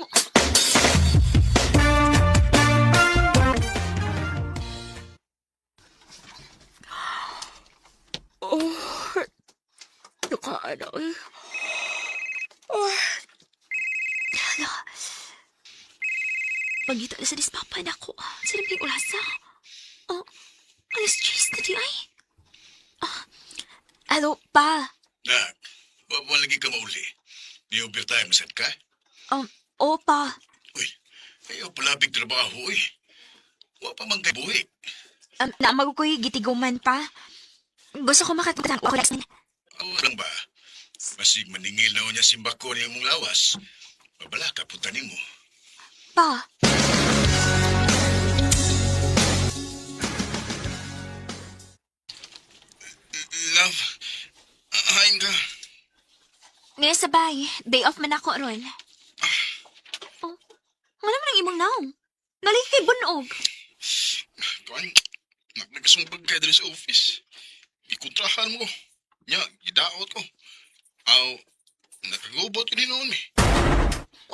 S10: Oh, nakaano eh. Oh,
S2: Hala. Pagita na sa dispapa na ako. Sa nabing ulasa. Oh, alas 10 na di ay. Ah. Alo, pa.
S9: Nak, wa mo lagi ka mauli. Di overtime sad ka?
S2: O, pa.
S9: Uy, ayaw palabig trabaho, uy. Wa pa man kay buhi.
S2: Naamag ko'y gitiguman pa. Gusto ko makatutang ako next.
S9: Ako lang ba? Basig maningil na niya simbako niya mong lawas. Babala ka punta nimo.
S2: Pa.
S9: Love, hain ka.
S2: Ngayon sabay, day off man ako ron. Oh, wala man ang imong naong. Naligi kay bunog.
S9: Kuan, nagkasumbag ka diri sa office. Ikontrahan mo ko. Nya, gidaot ko. Aw, nakagubot ko din noon eh.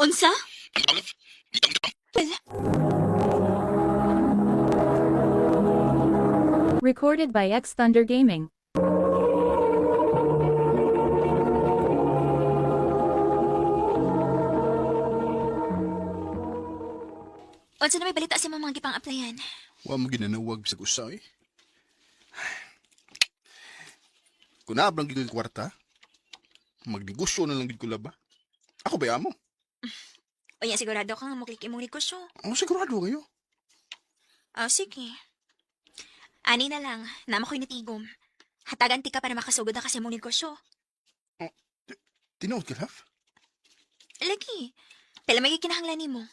S2: Unsa?
S9: Love, itang ka.
S2: Well,
S4: Recorded by X Thunder Gaming.
S2: Unsa na may balita sa mga gipang-applyan?
S9: Wa mo ginanawag sa usay. Kung naabang gid ko kwarta, magnegosyo na lang gid ko laba. Ako ba amo?
S2: Unya, sigurado ka nga muklik imong negosyo.
S9: Ako sigurado kayo.
S2: Oh, sige. Ani na lang, nama ko'y natigom. Hatagan ti ka para makasugod na kasi mong negosyo.
S9: Tinuod ka, love?
S2: Lagi, pala may kinahanglan nimo.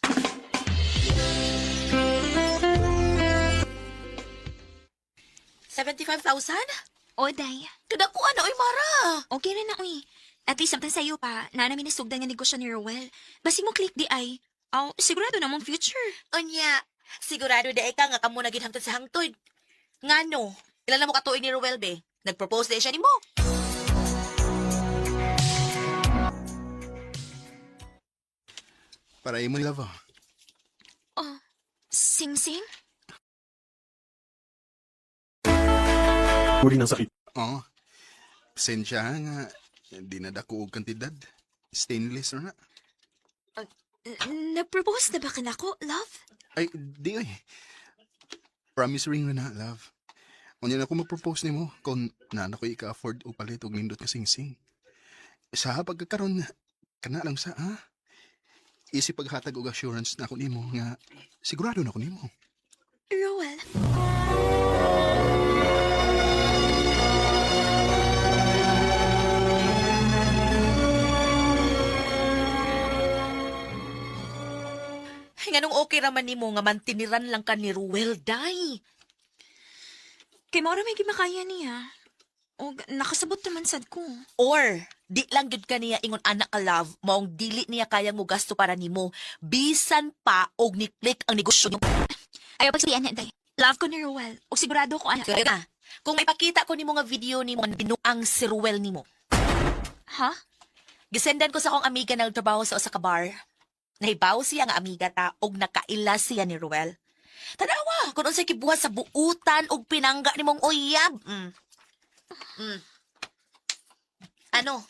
S8: $75,000?
S2: O, day.
S8: Kadakuan na, oy, Mara.
S2: Okay na na, uy. At least samtang sa'yo pa, na namin nasugdan nga negosyo ni Rowell. Basig mo click di ay. Aw, sigurado na mong future.
S8: Unya, sigurado di ka nga kamo na gid hangtod sa hangtod. Ngano? Ilan na mo katuig ni Ruel be? Nag-propose di siya nimo.
S9: Para imo ni love. ah.
S2: Oh, sing-sing?
S9: Oo. Pasensya ha nga. Di na dako og kantidad. Stainless na na.
S2: Nag-propose na ba ka nako, love?
S9: Ay, di ay. Promise ring na na, love. Unya na ako mag-propose nimo kung na na ko ika-afford og palit og nindot ka singsing. Sa pagkakaron kana lang sa ha. Isip paghatag og assurance na ako nimo nga sigurado na ako nimo.
S2: Rowell.
S8: Nganong okay raman nimo nga mantiniran lang ka ni Ruel, day.
S2: Kay Maura may gimakaya niya. O, nakasabot naman sad ko.
S8: Or, di lang gyud ka niya ingon anak ka love, maong dili niya kayang mugasto para nimo. Bisan pa og ni-click ang negosyo nimo.
S2: Ayaw pagsabihan na, day. Love ko ni Rowell. O sigurado ko, anak.
S8: Kaya ka, kung maipakita ko nimo nga video nimo nga binuang si Ruel nimo.
S2: Ha?
S8: Gisendan ko sa akong amiga na nagtrabaho sa usa ka bar. Nahibaw siya nga amiga ta og nakaila siya ni Ruel. Tanawa kung unsay gibuhat sa buutan og pinangga nimong uyab. Ano?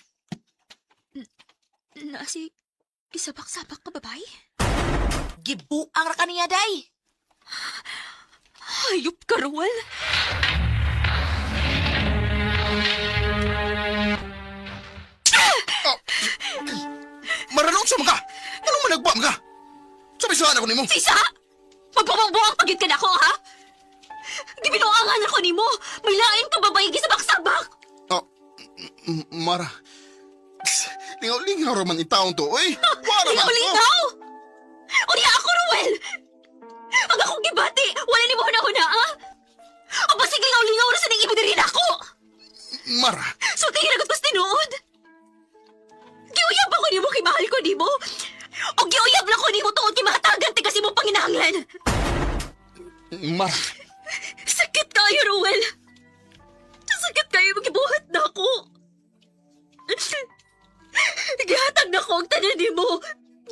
S2: Na si... Isabak-sabak ka, babay?
S8: Gibuang ra kaniya day.
S2: Hayop ka, Rowell.
S9: Maranong sa mga! Anong managba mga? Sabi ako nimo.
S2: Sisa! Magpapangbuang pagid ka na ako, ha? Gibinuangan ako nimo. May lain ka babae gisabak-sabak.
S9: Oh, Mara. Lingaw-lingaw raman itawon to, oy. Wala man to.
S2: Lingaw-lingaw! Unya ako, Ruel! Ang akong gibati, wala nimo huna-huna, ha? O basig lingaw-lingaw na sa ning imo diri nako!
S9: Mara.
S2: So kay hinagot ko sa tinuod. Giuyab ako nimo kay mahal ko nimo. O giuyab lang ko nimo tuod kay makatagan ti kasi mo panginahanglan.
S9: Mara.
S2: Sakit kayo, Ruel. Sakit kayo, magibuhat na ako. Gihatag na ko ang tanan nimo.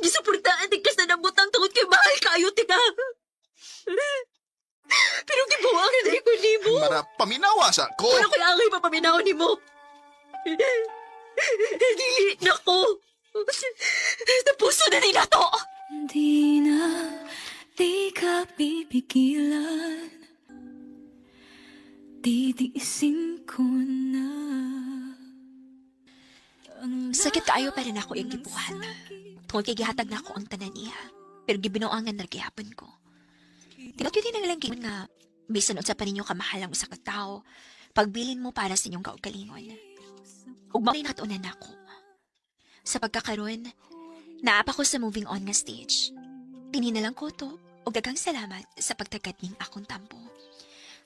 S2: Gisuportaan din kas na nabutang tungod kay mahal kayo, tika. Pero gibuwang na ko nimo.
S9: Mara, paminawa sa ko.
S2: Wala ko angay papaminaw nimo. Dili na ko. Napuso na din na to.
S3: Di na, di ka pipigilan. Titiisin ko na.
S2: Sakit kaayo pa rin ako iyang gibuhat. Tungod kay gihatag na ako ang tanan niya. Pero gibinuangan na gihapon ko. Tinot yun din ang ilang giingon nga bisan unsa pa ninyo kamahal ang usa ka tawo, pagbilin mo para sa inyong kaugalingon. Ug mao natunan nako. Sa pagkakaroon, naapa ko sa moving on nga stage. Pini na lang ko to ug daghang salamat sa pagtagad ning akong tampo.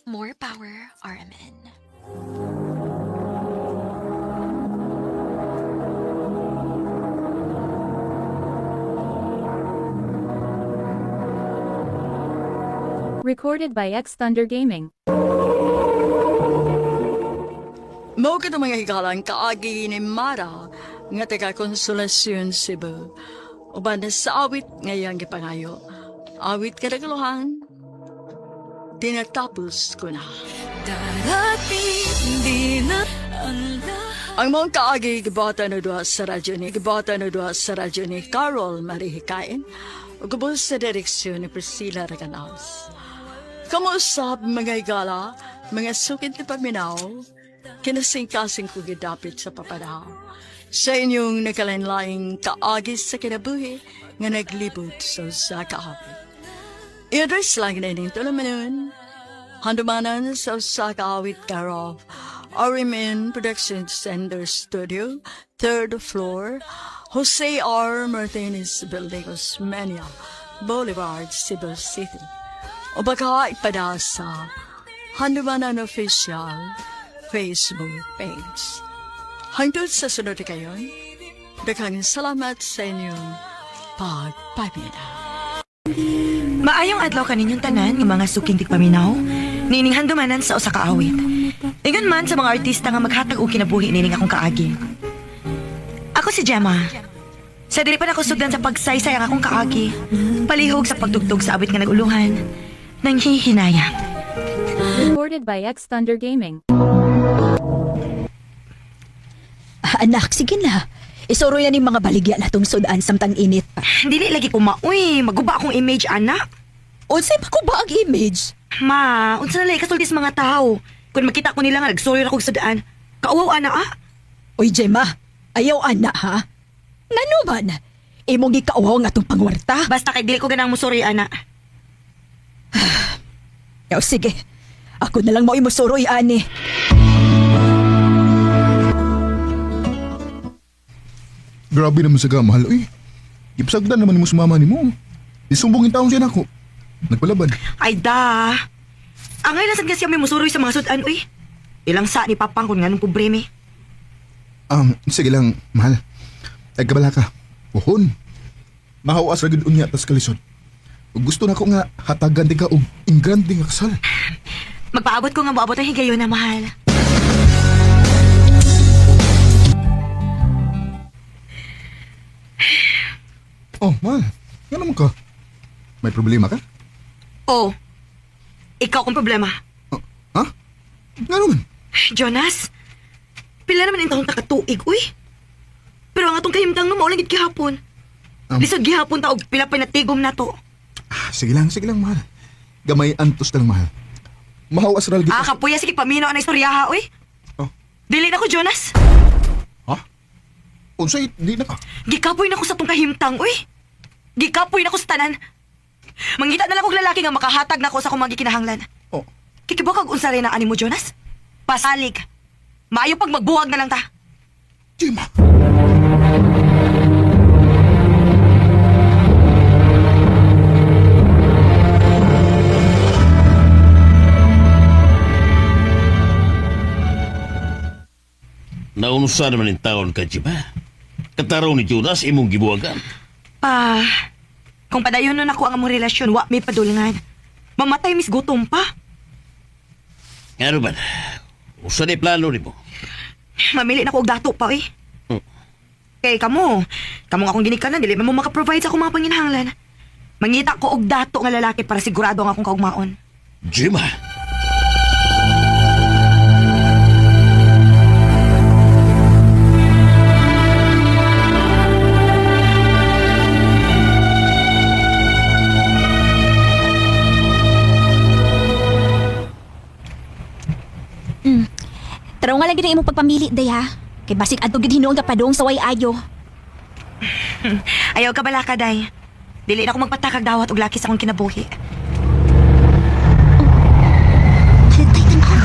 S2: More power, RMN.
S4: Recorded by X Thunder Gaming.
S1: Mao ka mga higalang kaagi ni Mara nga taga Konsolasyon Cebu. Uban na sa awit ngayang gipangayo. Awit kadaguluhan, tinatapos ko na.
S3: Darating di na ang lahat.
S1: Ang mga kaagi gibata na duha sa radyo ni gibata na duha sa radyo ni Carol Marihikain ug ubos sa direksyon ni Priscilla Reganas. Kamuusap mga higala, mga sukit ni paminaw, kinasingkasing ko gidapit sa papanaw. Sa inyong nakalanlaing kaagi sa kinabuhi nga naglibot sa usa ka awit. I-address lang na ining tulumanon. Handumanan sa usa ka awit care of RMN Production Center Studio, third floor, Jose R. Martinez Building, Osmeña Boulevard, Cebu City. O baka ipada sa Handumanan Official Facebook page. Hangtod sa sunod na kayon, daghang salamat sa inyong pagpamina.
S5: Maayong adlaw kaninyong tanan nga mga suking tigpaminaw, nining handumanan sa usa ka awit. Ingon man sa mga artista nga maghatag og kinabuhi nining akong kaagi. Ako si Gemma. Sa dili pa nako sugdan sa pagsaysay ang akong kaagi, palihog sa pagtugtog sa awit nga naguluhan, nanghihinayang.
S4: Recorded by X Thunder Gaming.
S10: Ah, anak, sige na. Isuro yan yung mga baligya na itong sudan samtang init pa.
S5: Dili lagi ko maoy, maguba akong image anak.
S10: Unsay pa ko ba ang image?
S5: Ma, unsa na lay kasulti sa mga tao? Kung makita ko nila nga nagsuroy ra kog sudaan, kauwaw ana ah.
S10: Uy, Gemma, ayaw ana ha? Ngano man? Imong gikauwaw nga itong pangwarta?
S5: Basta kay dili ko ganang musuroy ana.
S10: Yaw, sige. Ako na lang mo imusuroy, ani.
S9: Grabe naman sa gamahal, uy. Ipsagdan naman mo sa mama ni mo. Isumbong yung taong siya nako. Nagpalaban.
S5: Ay da. Angay lang sad kasi may musuroy sa mga sudan uy. Ilang sa ni papang kun nganong pobre mi.
S9: Sige lang, mahal. Ay, kabala ka. Uhon. Mahawas ra gyud unya tas kalisod. Ug gusto na ko nga hatagan di ka og ingrande nga kasal.
S5: Magpaabot ko nga moabot ang higayon na mahal.
S9: Oh, mahal. Nga naman ka? May problema ka?
S5: Oh. Ikaw kong problema.
S9: Oh, ha? Nga naman?
S5: Jonas, pila naman ang taong takatuig, uy. Pero ang atong kahimtang no, mao lang gid gihapon. Lisod gihapon ta og pila pa natigom na to.
S9: Ah, sige lang, mahal. Gamay antos na lang, mahal. Mahawas ra lagi.
S5: Ah, kapuya sige paminaw na istorya ha, uy.
S9: Oh.
S5: Dili na ko, Jonas.
S9: Ha? Unsay di na ka?
S5: Gikapoy na ko sa tong kahimtang, uy. Gikapoy na ko sa tanan. Mangita na lang kog lalaki nga makahatag na ko sa akong mga gikinahanglan.
S9: Oh.
S5: Kikibok og unsa rin ang animo, Jonas? Pasalig. Maayo pag magbuwag na lang ta.
S9: Jima.
S7: Naunsa naman yung taon ka, Jima. Kataraw ni Jonas, imong gibuwagan.
S5: Pa, kung padayon nun ako ang among relasyon, wa may padulngan. Mamatay mis gutom pa.
S7: Ano ba? Usa ni plano ni mo.
S5: Mamili na ko og dato pa eh. Kay kamo, kamo nga akong ginikanan, dili man mo maka-provide sa akong mga panginahanglan. Mangita ko og dato nga lalaki para sigurado ang akong kaugmaon.
S7: Jima!
S2: Taraw nga lagi na imong pagpamili, day ha. Kay basig adto gid hinuon ka padung sa way ayo.
S5: Ayaw ka bala ka, day. Dili na ako magpatakag dawat og laki sa akong kinabuhi.
S2: Halatay tan ka.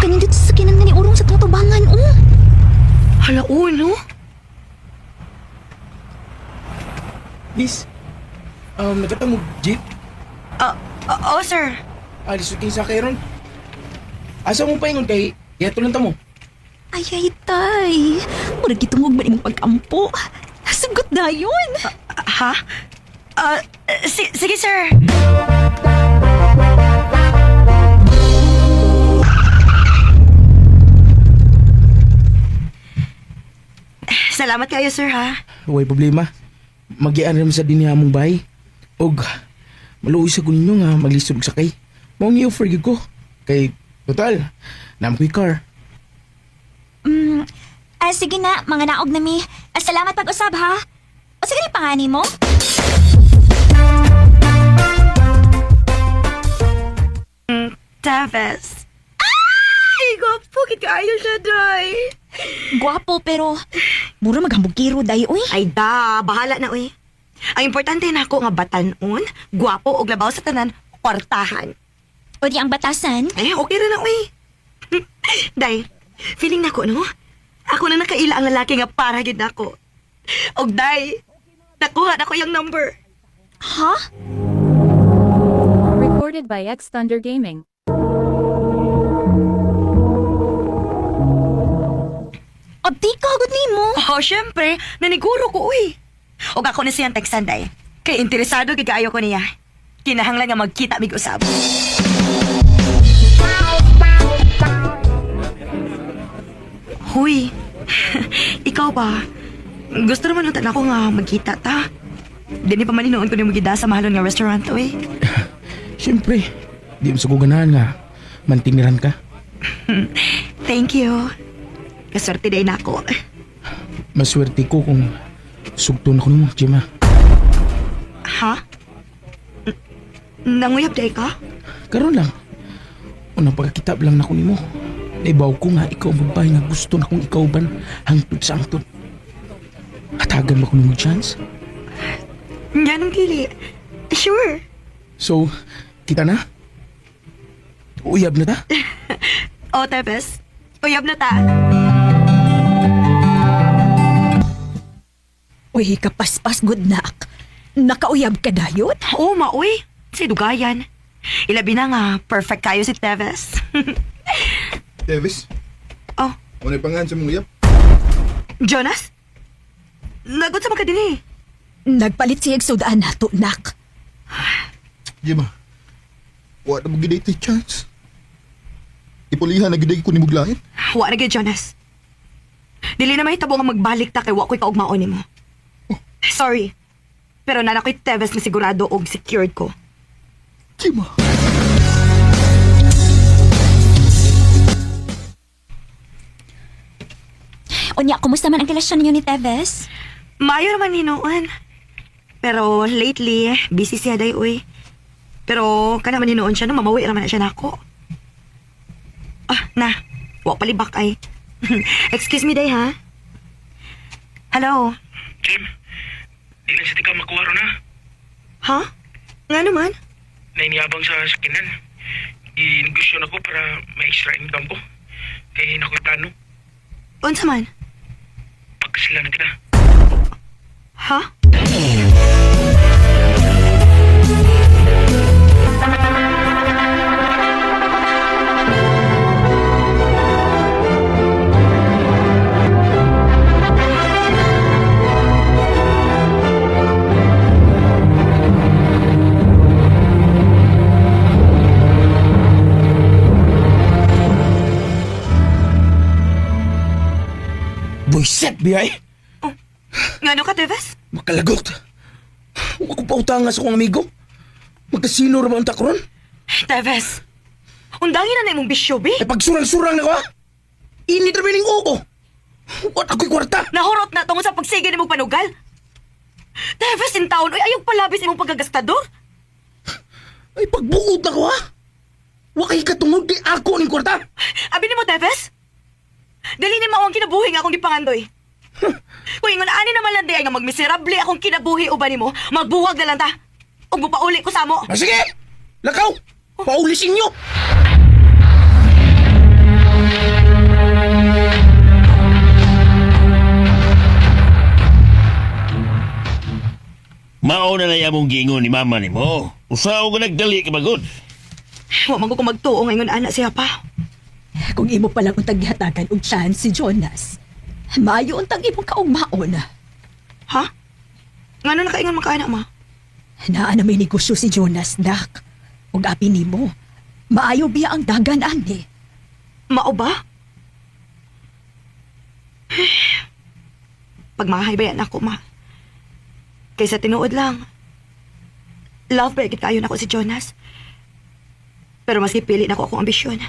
S2: Kanindot sa sakyanan nga ni Urong sa tong tubangan, oh.
S5: Hala, oh, no?
S13: Miss, nagkatang mo jeep?
S5: Ah, oh, sir.
S13: Alis ko sa ron. Asa mo paingon kay yato lang ta mo.
S2: Ay, ay, tay. Murag gitungog man imong pag-ampo. Sugot na yun.
S5: Ha? Ah, sige, sir. Salamat kayo, sir, ha?
S13: Way problema. Magian rin sa dinhi among bahay. Og maluoy sa ninyo nga maglisod og sakay. Mao ni offer gyud ko. Kay total, naam ko'y car.
S2: Ah, sige na, mga naog na mi. Ah, salamat pag-usab, ha? O sige ni pangani mo?
S5: Tavis. Ay, gwapo. Kit kaayo siya, day.
S2: Gwapo, pero mura maghambugiro, day, uy.
S5: Ay, da. Bahala na, uy. Ang importante na ako nga batanon, gwapo og labaw sa tanan, kwartahan.
S2: O di ang batasan.
S5: Eh, okay rin na, uy. Day, feeling nako, no? Ako na nakaila ang lalaki nga para gid nako. Og day, nakuha na ko yung number.
S2: Ha?
S4: Recorded by X Thunder Gaming.
S2: Abdi ka, agad ni mo.
S5: Oh, syempre, naniguro ko, uy. Og ako na siyang teksan, day. Kay interesado gid kaayo ko niya. Kinahanglan nga magkita mig usab. Huy, ikaw ba? Gusto naman unta nako nga magkita ta. Dini pa man hinuon ko nimo gida sa mahalon nga restaurant, uy.
S13: Siyempre, di mo sa ko ganahan nga mantiniran ka.
S5: Thank you. Kaswerte day nako.
S13: Maswerte ko kung sugton ako nimo, Gemma.
S5: Ha? Nanguyab day ka?
S13: Karon lang. Unang pagkakita lang nako nimo. Naibaw ko nga ikaw ang babae nga gusto na kong ikaw ban hangtod sa angtod. Hatagan ba ko nimo chance?
S5: Yan ang dili. Sure.
S13: So, kita na? Uyab na ta?
S5: O, Tebes. Uyab na ta.
S10: Uy, kapaspas, good nak. Nakauyab ka dayon?
S5: Oo, maoy. Si Dugayan. Ilabi na nga, perfect kayo si Tevez.
S9: Davis,
S5: Oh,
S9: ano pangalan sa mong uyab?
S5: Jonas? Nagot sa mga din eh.
S10: Nagpalit siya sudaan nato, nak.
S6: Gemma, wa na mo gid tay chance. Ipulihan na gid ko ni muglain.
S5: Wa na gyud, Jonas. Dili na mahitabo nga magbalik ta kay wa ko'y kaugmaon nimo. Sorry. Pero nana ko'y Tevez na sigurado og secured ko.
S6: Gemma.
S2: Unya, kumusta man ang relasyon ninyo ni Teves?
S5: Maayo naman hinuon. Pero lately, busy siya day uy. Pero kana man hinuon siya no, mamawi raman na siya nako. Ah, na. Wa palibak ay. Excuse me day ha. Hello.
S13: Jim, di lang sa tika makuha ron ha.
S5: Ha? Nga naman?
S13: Nainiabang sa sakinan. Ginegosyo na ko para may extra income ko. Kaya nako'y plano.
S5: Unsa man?
S13: Pagkasila na kita.
S5: Ha?
S13: Buiset, biyay!
S5: Ngano ka, Teves?
S13: Makalagot! Huwag ko pautangan sa kong amigo. Magkasino ra ba ang takron?
S5: Teves! Undangin na na imong bisyo, bi.
S13: Ay pagsurang-surang na ko ha! Init ra ba ning uko? What ako'y kwarta?
S5: Nahurot na tungod sa pagsige nimong panugal. Teves, in taon, oy, ayaw palabis imong pagkagastador.
S13: Ay pagbuot na ko ha! Wa kay katungod kay ako ning kwarta!
S5: Abi nimo, Teves? Dili ni mao ang kinabuhi nga akong gipangandoy. Kung ingon ani naman lang di ay nga magmiserable akong kinabuhi uban nimo, magbuwag na lang ta. Ug mupauli ko sa amo.
S13: Ah, sige! Lakaw! Paulis inyo!
S7: Mao na na among giingon ni mama nimo. Usaw ka nagdali ka magod.
S5: Wa man ko magtuo nga ingon ana siya pa.
S10: Kung imo pa lang untang gihatagan og chance si Jonas, maayo untang imong kaugmaon.
S5: Ha? Ngano nakaingon man ka ana ma?
S10: Naa na may negosyo si Jonas, dak. Ug abi nimo, maayo biya ang dagan ani.
S5: Mao ba? Pagmahay ba yan ako, ma? Kaysa tinuod lang. Love ba kita ayon ako si Jonas? Pero mas gipili na ko akong ambisyon.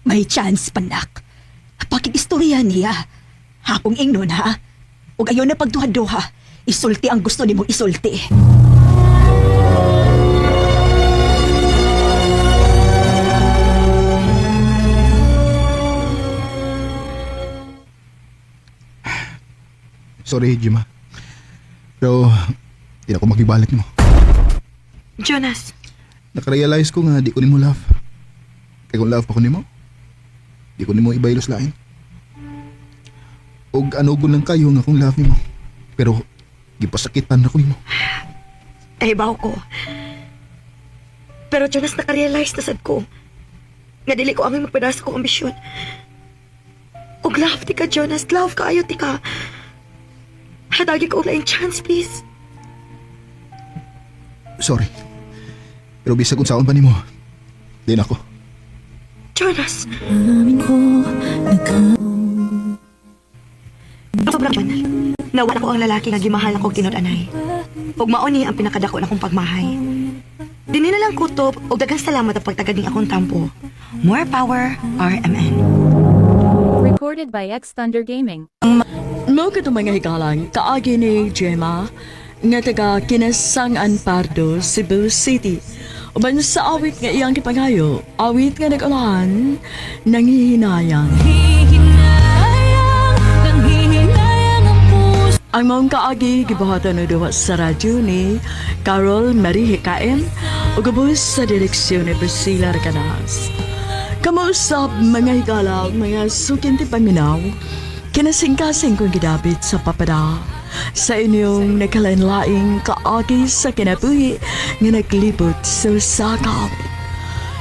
S10: May chance pa, nak. Pakig-istorya niya. Hakong ingnon, ha? Ug ayon na pagduha-duha. Isulti ang gusto nimong isulti.
S6: Sorry, Jima. Pero, di na ako makibalik nimo.
S5: Jonas,
S6: Nakarealize ko nga di ko nimo love. Kay kung love pa ko nimo, di ko nimo ibaylos lain. Og ano lang kayo nga kung love nimo. Pero gipasakitan ako nimo.
S5: nahibaw ko. Pero Jonas, nakarealize na sad ko. Nga dili ko angay magpadasa kong ambisyon. Og love ti ka, Jonas. Love ka, ayo ti ka. Hatagi ko og laing chance, please.
S6: Sorry. Pero bisag unsaon pa nimo, di na ako.
S5: Jonas! Sobrang yun. Nawala ko ang lalaki nga gimahal ako tinud-anay. Ug mao ni ang pinakadako na akong pagmahay. Dini na lang kutob ug daghang salamat ang pagtagad ning akong tampo. More power, RMN.
S4: Recorded by X Thunder Gaming.
S1: Mao kato mga higalang kaagi ni Gemma nga taga Kinasangan Pardo, Cebu City. Uban sa awit nga iyang gipangayo, awit nga nag-ulahan, nanghihinayang. Ang maong kaagi gibuhatan og duwa sa radyo ni Carol Marie Hikaem ug ubos sa direksyon ni Priscilla Recanas. Kamausap mga higala mga sukinti paminaw, kinasingkasing kong gidapit sa papada sa inyong nakalain-laing kaagi sa kinabuhi nga naglibot sa sakap.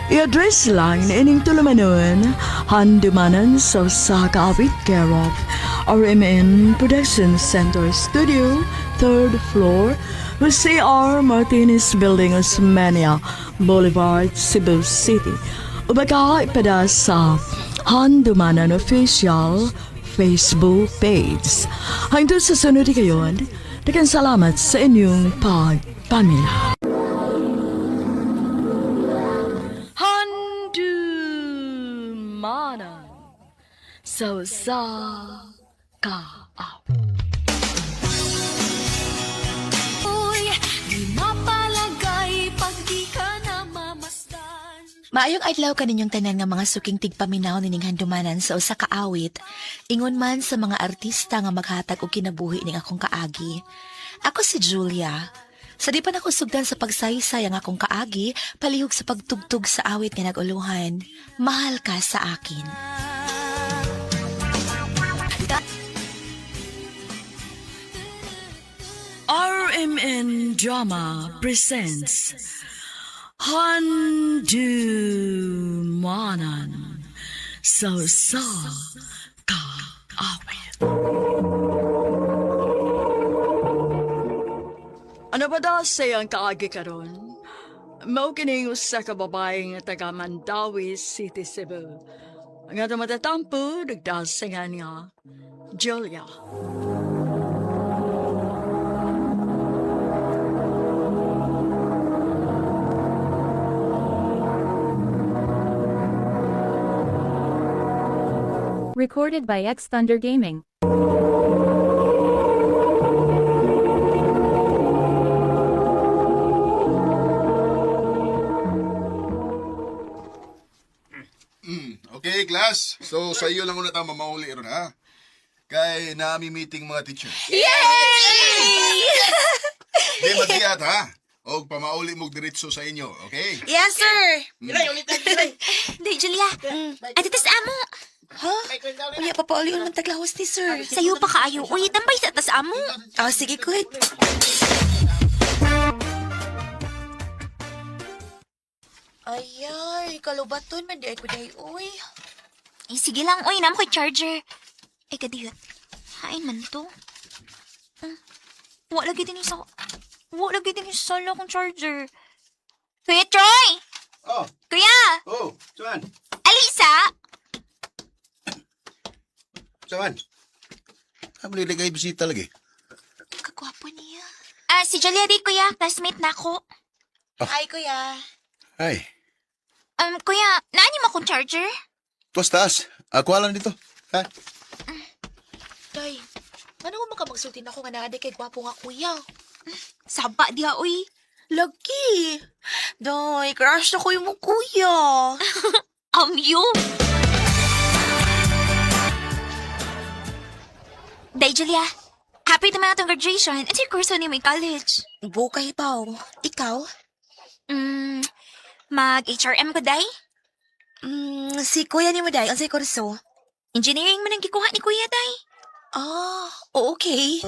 S1: I-address lang na ining tulumanon, handumanan sa Sakawit care of RMN Production Center Studio, 3rd floor, Jose R. Martinez Building, Osmania Boulevard, Cebu City. Ubaka ipada sa Handumanan Official Facebook page. Hanggang sa sunod kayon, daghang salamat sa inyong pagpamila. Handumanan sa usa ka
S8: Maayong adlaw kaninyong tanan nga mga suking tigpaminaw nining handumanan sa usa ka awit. Ingon man sa mga artista nga maghatag og kinabuhi ning akong kaagi. Ako si Julia. Sa di pa nako sugdan sa pagsaysay ang akong kaagi, palihog sa pagtugtog sa awit nga nag-uluhan. Mahal ka sa akin.
S1: RMN Drama presents Handumanan sa usa ka awit. Ano ba daw sa kaagi karon? Mao kining usa ka babae nga taga Mandawi City, Cebu. Nga matatampo, nagdasingan nga Julia.
S4: Recorded by X Thunder Gaming.
S9: Okay, class. Class, so sa iyo lang una ta mamauli ron ha. Kay naami meeting mga teacher.
S8: Yay!
S9: Di magiyat ha. Og pamauli mo diretso sa inyo, okay?
S8: Yes, sir.
S2: Day, Julia. Ate, tas amo.
S8: Ha? Unya, papaulion man taglahos ni sir.
S2: Sayo pa kaayo. Uy, tambay sa tas amo.
S8: Oh, sige, good. Ayay, kalubaton man di ay ko day, uy.
S2: Eh, sige lang. Uy, namo ko'y charger. Ay, kadiyot. Hain man to. Wa lagi din sa... Wa lagi din sa sala kong charger. Kuya Troy!
S9: Oh,
S2: Kuya!
S9: oh, saan?
S2: Alisa!
S9: Saan? Ah, maliligay bisita lagi.
S8: Kagwapo niya.
S2: Ah, si Julia di, kuya. Classmate na ako.
S8: Ay, kuya.
S9: Ay,
S2: Kuya, naan mo akong charger?
S9: tuwas taas. Ako lang dito. Ha?
S8: Day, ano mo makamagsultin ako nga naa kay gwapo nga kuya?
S2: Saba diha, uy.
S8: Lagi. Day, crush na ko yung mong kuya.
S2: You? Day, Julia. Happy naman atong graduation. At yung kurso ni may college.
S8: Bukay pa, oh. Ikaw?
S2: Mag-HRM ko, Day.
S8: Si kuya ni mo, Day. Unsay kurso?
S2: Engineering man ang gikuha ni Kuya, Day.
S8: Ah, okay.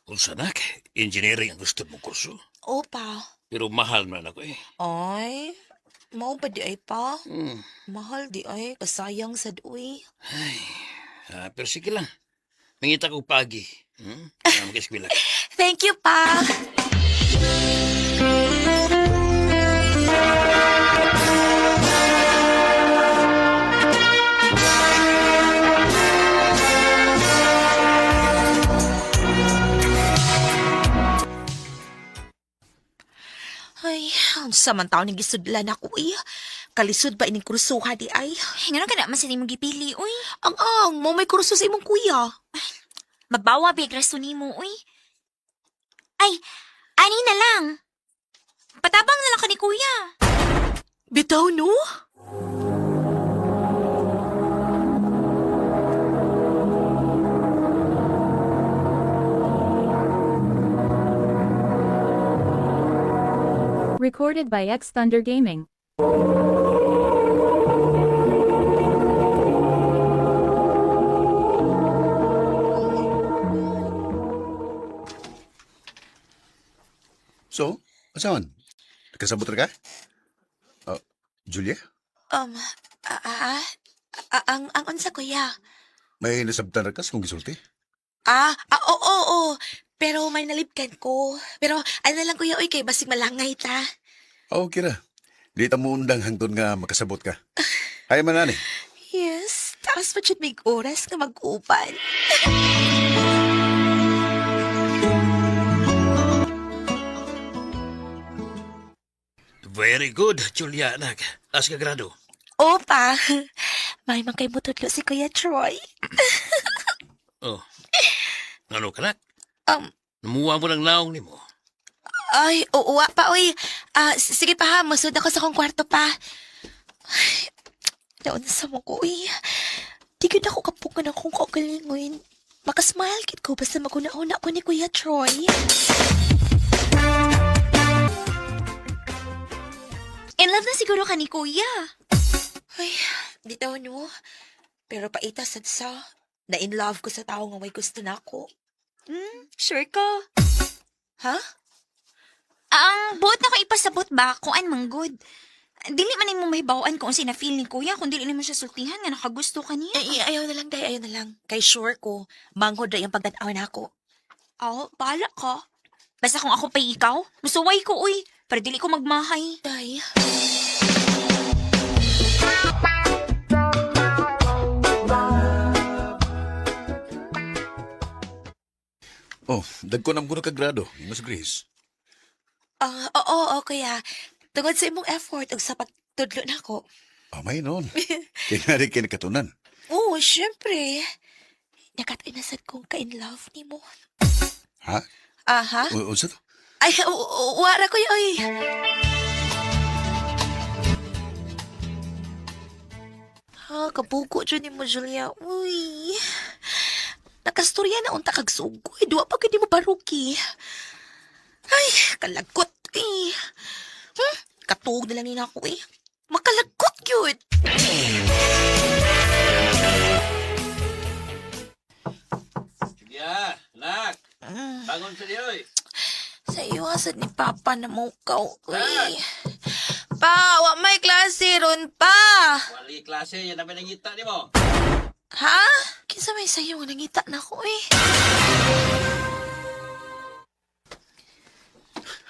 S7: Unsa nak, engineering ang gusto mong kurso.
S8: Opa.
S7: Pero mahal man ako eh.
S8: Ay, mao ba di ay pa? Mahal di ay, kasayang sad uy.
S11: Ah, pero sige lang. Mangita ko pagi. Hmm? Mag-eskwela.
S8: Thank you, pa. Ay, unsa man taon ning gisudlan ako eh. Kalisod ba ining kursuha di ay?
S2: Ngano ka na man sa nimong gipili, uy.
S8: Ang mo may kurso sa imong kuya.
S2: Mabawa big rason nimo, uy. Ay, ani na lang. Patabang na lang ka ni Kuya.
S8: Bitaw no?
S4: Recorded by X Thunder Gaming.
S9: So, asawan? Nakasabot ra ka? Oh, Julia,
S8: Um, ang unsa kuya?
S9: may nasabtan ra ka sa kong gisulti?
S8: Ah, oo, oo, oo. Pero may nalibkan ko. Pero ano lang kuya, oy, kay basig malangay ta.
S9: Oh, okay ra. Di ta mo undang hangtod nga makasabot ka. Ay man ani.
S8: Yes, taas pa jud may oras nga mag-uban.
S7: Very good, Julia, anak. As ka grado.
S8: Opa, may man kay mutudlo si Kuya Troy.
S7: Oh. Ano ka, nak?
S8: Um,
S7: Namuha mo ng naong nimo.
S8: Ay, oo, wa pa, oy. Ah, sige pa ha, masud ako sa akong kwarto pa. Ay, naunsa mo ko, oy. Di gyud ako kapukan akong kaugalingon. Makasmile kit ko basta maguna-una ko ni Kuya Troy.
S2: In love na siguro ka ni Kuya.
S8: Ay, di daw no. Pero paita sad sa na in love ko sa tao nga may gusto na ako.
S2: Sure ko.
S8: Ha?
S2: Ang buot na ko ipasabot ba kung an manggod. Dili man nimo mahibaw-an kung unsa na feel ni Kuya kung dili nimo siya sultihan nga nakagusto ka niya.
S8: Ay, ayaw na lang, day, ayaw na lang. Kay sure ko, manghod ra yung pagtan-aw na ako.
S2: Oh, bahala ka. Basta kung ako pa'y ikaw, musuway ko, uy. Pero dili ko magmahay.
S8: Day.
S9: Oh, dagko nam kuno ka grado, Mas Grace.
S8: Ah, oo, oo, kuya. Tungod sa imong effort ug sa pagtudlo nako.
S9: Oh, may noon. Kaya nga rin kinakatunan.
S8: Oo, syempre. Nakatay na sad kong ka-in love nimo.
S9: Ha?
S8: Aha.
S9: Unsa to?
S8: Ay, wara kuya, oy. Ha, kabuko dyan ni mo, Julia. Uy. Nakastorya na unta kag sugoy. Duwa pa gid mo baruki. Ay, kalagot eh. Katuog na lang ni ako eh. Makalagot gyud.
S11: Julia, anak. Bangon sa diyoy.
S8: Sa iyo asad ni Papa na mukaw. Uy. Pa, wa may klase ron pa.
S11: Wali klase, yan ang nangita ni mo.
S8: Ha? Kinsa may sayo nga nangita na ko eh.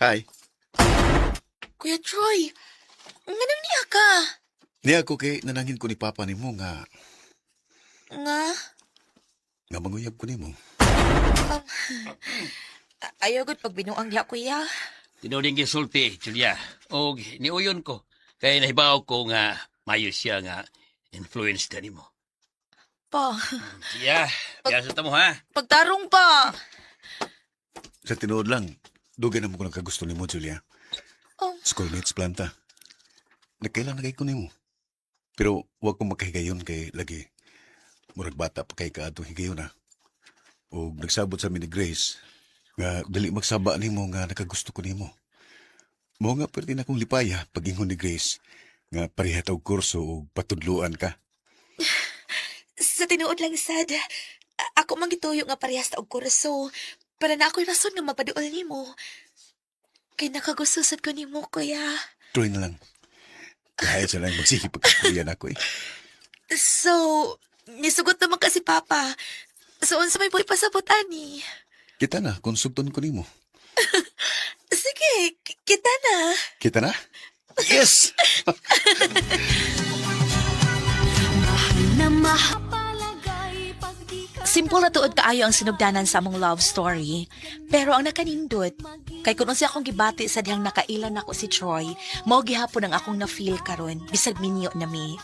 S9: Hi.
S8: Kuya Troy, nganong niya ka?
S9: Niya ako kay nanangin ko ni Papa nimo nga
S8: Nga?
S9: nga manguyab ko nimo.
S8: Ayaw gud pag binuang diha kuya.
S11: Tinuod yung gisulti, Julia. Og niuyon ko. Kaya nahibaw ko nga mayo siya nga influence na nimo.
S8: Pa,
S11: Julia, biyasa ta mo ha.
S8: pagtarong pa.
S9: Sa tinuod lang, dugay na mo ko nagkagusto nimo, Julia.
S8: Oh.
S9: Schoolmates planta. Nagkailan na kay ko nimo. Pero wag ko makahigayon kay lagi. Murag bata pa kay kaadtong higayon ha. O nagsabot sa mi ni Grace nga dali magsaba nimo nga nakagusto ko nimo. Mo nga perti na akong lipaya pag-ingon ni Grace nga pareha ta og kurso ug patudluan ka.
S8: Sa tinuod lang sad. Ako man gituyo nga parehas ta og kurso. Para na ako'y rason nga magpaduol nimo. Kay nakagusto sad ko nimo, kuya.
S9: Tuloy na lang. Kahit sa lang magsige pagkakuya na ako eh.
S8: So, nisugot naman kasi Papa. So, unsa may buhay pasabot ani?
S9: Kita na, konsulton ko nimo.
S8: Sige, kita na.
S9: Kita na? Yes!
S8: Simple na tuod kaayo ang sinugdanan sa among love story. Pero ang nakanindot, kay kung unsa akong gibati sa dihang nakailan nako si Troy, mao gihapon ang akong na-feel karon bisag minyo na mi.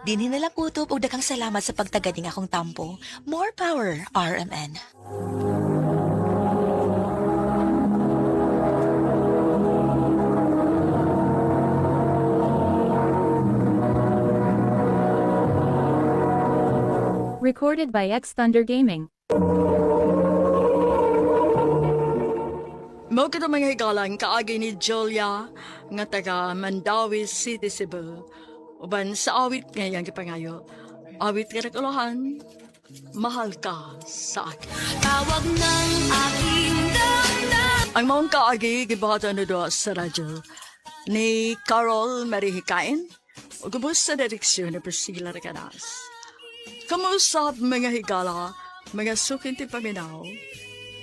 S8: Dinhi na lang kutob og daghang salamat sa pagtaganing akong tampo. More power, RMN.
S4: Recorded by X Thunder Gaming.
S1: Mo kita mga higalang kaagi ni Julia nga taga Mandawi City, Cebu. Uban sa awit nga iyang gipangayo. Awit nga nagulahan, mahal ka sa akin.
S3: Tawag ng aking damdamin.
S1: Ang maong kaagi gibuhatan na doon sa radyo ni Carol Marihikain ug ubos sa direksyon ni Priscilla Recanas. Kamusap mga higala, mga sukinti paminaw,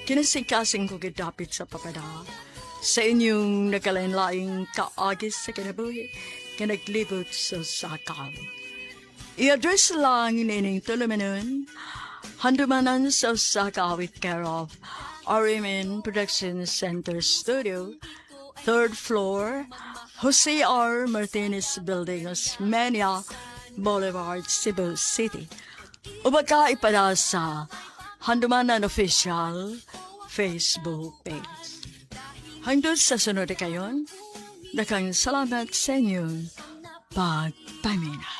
S1: kinasikasing ko gidapit sa papada sa inyong nakalain-laing kaagis sa kinabuhi nga naglibot sa sakal. I-address lang nining tulumanon, handumanan sa Sakawit care of RMN Production Center Studio, third floor, Jose R. Martinez Building, Osmeña Boulevard, Cebu City. Ubaka ipada sa Handumanan Official Facebook page. Hanggang sa sunod na kayon, dakang salamat sa inyong pagpamina.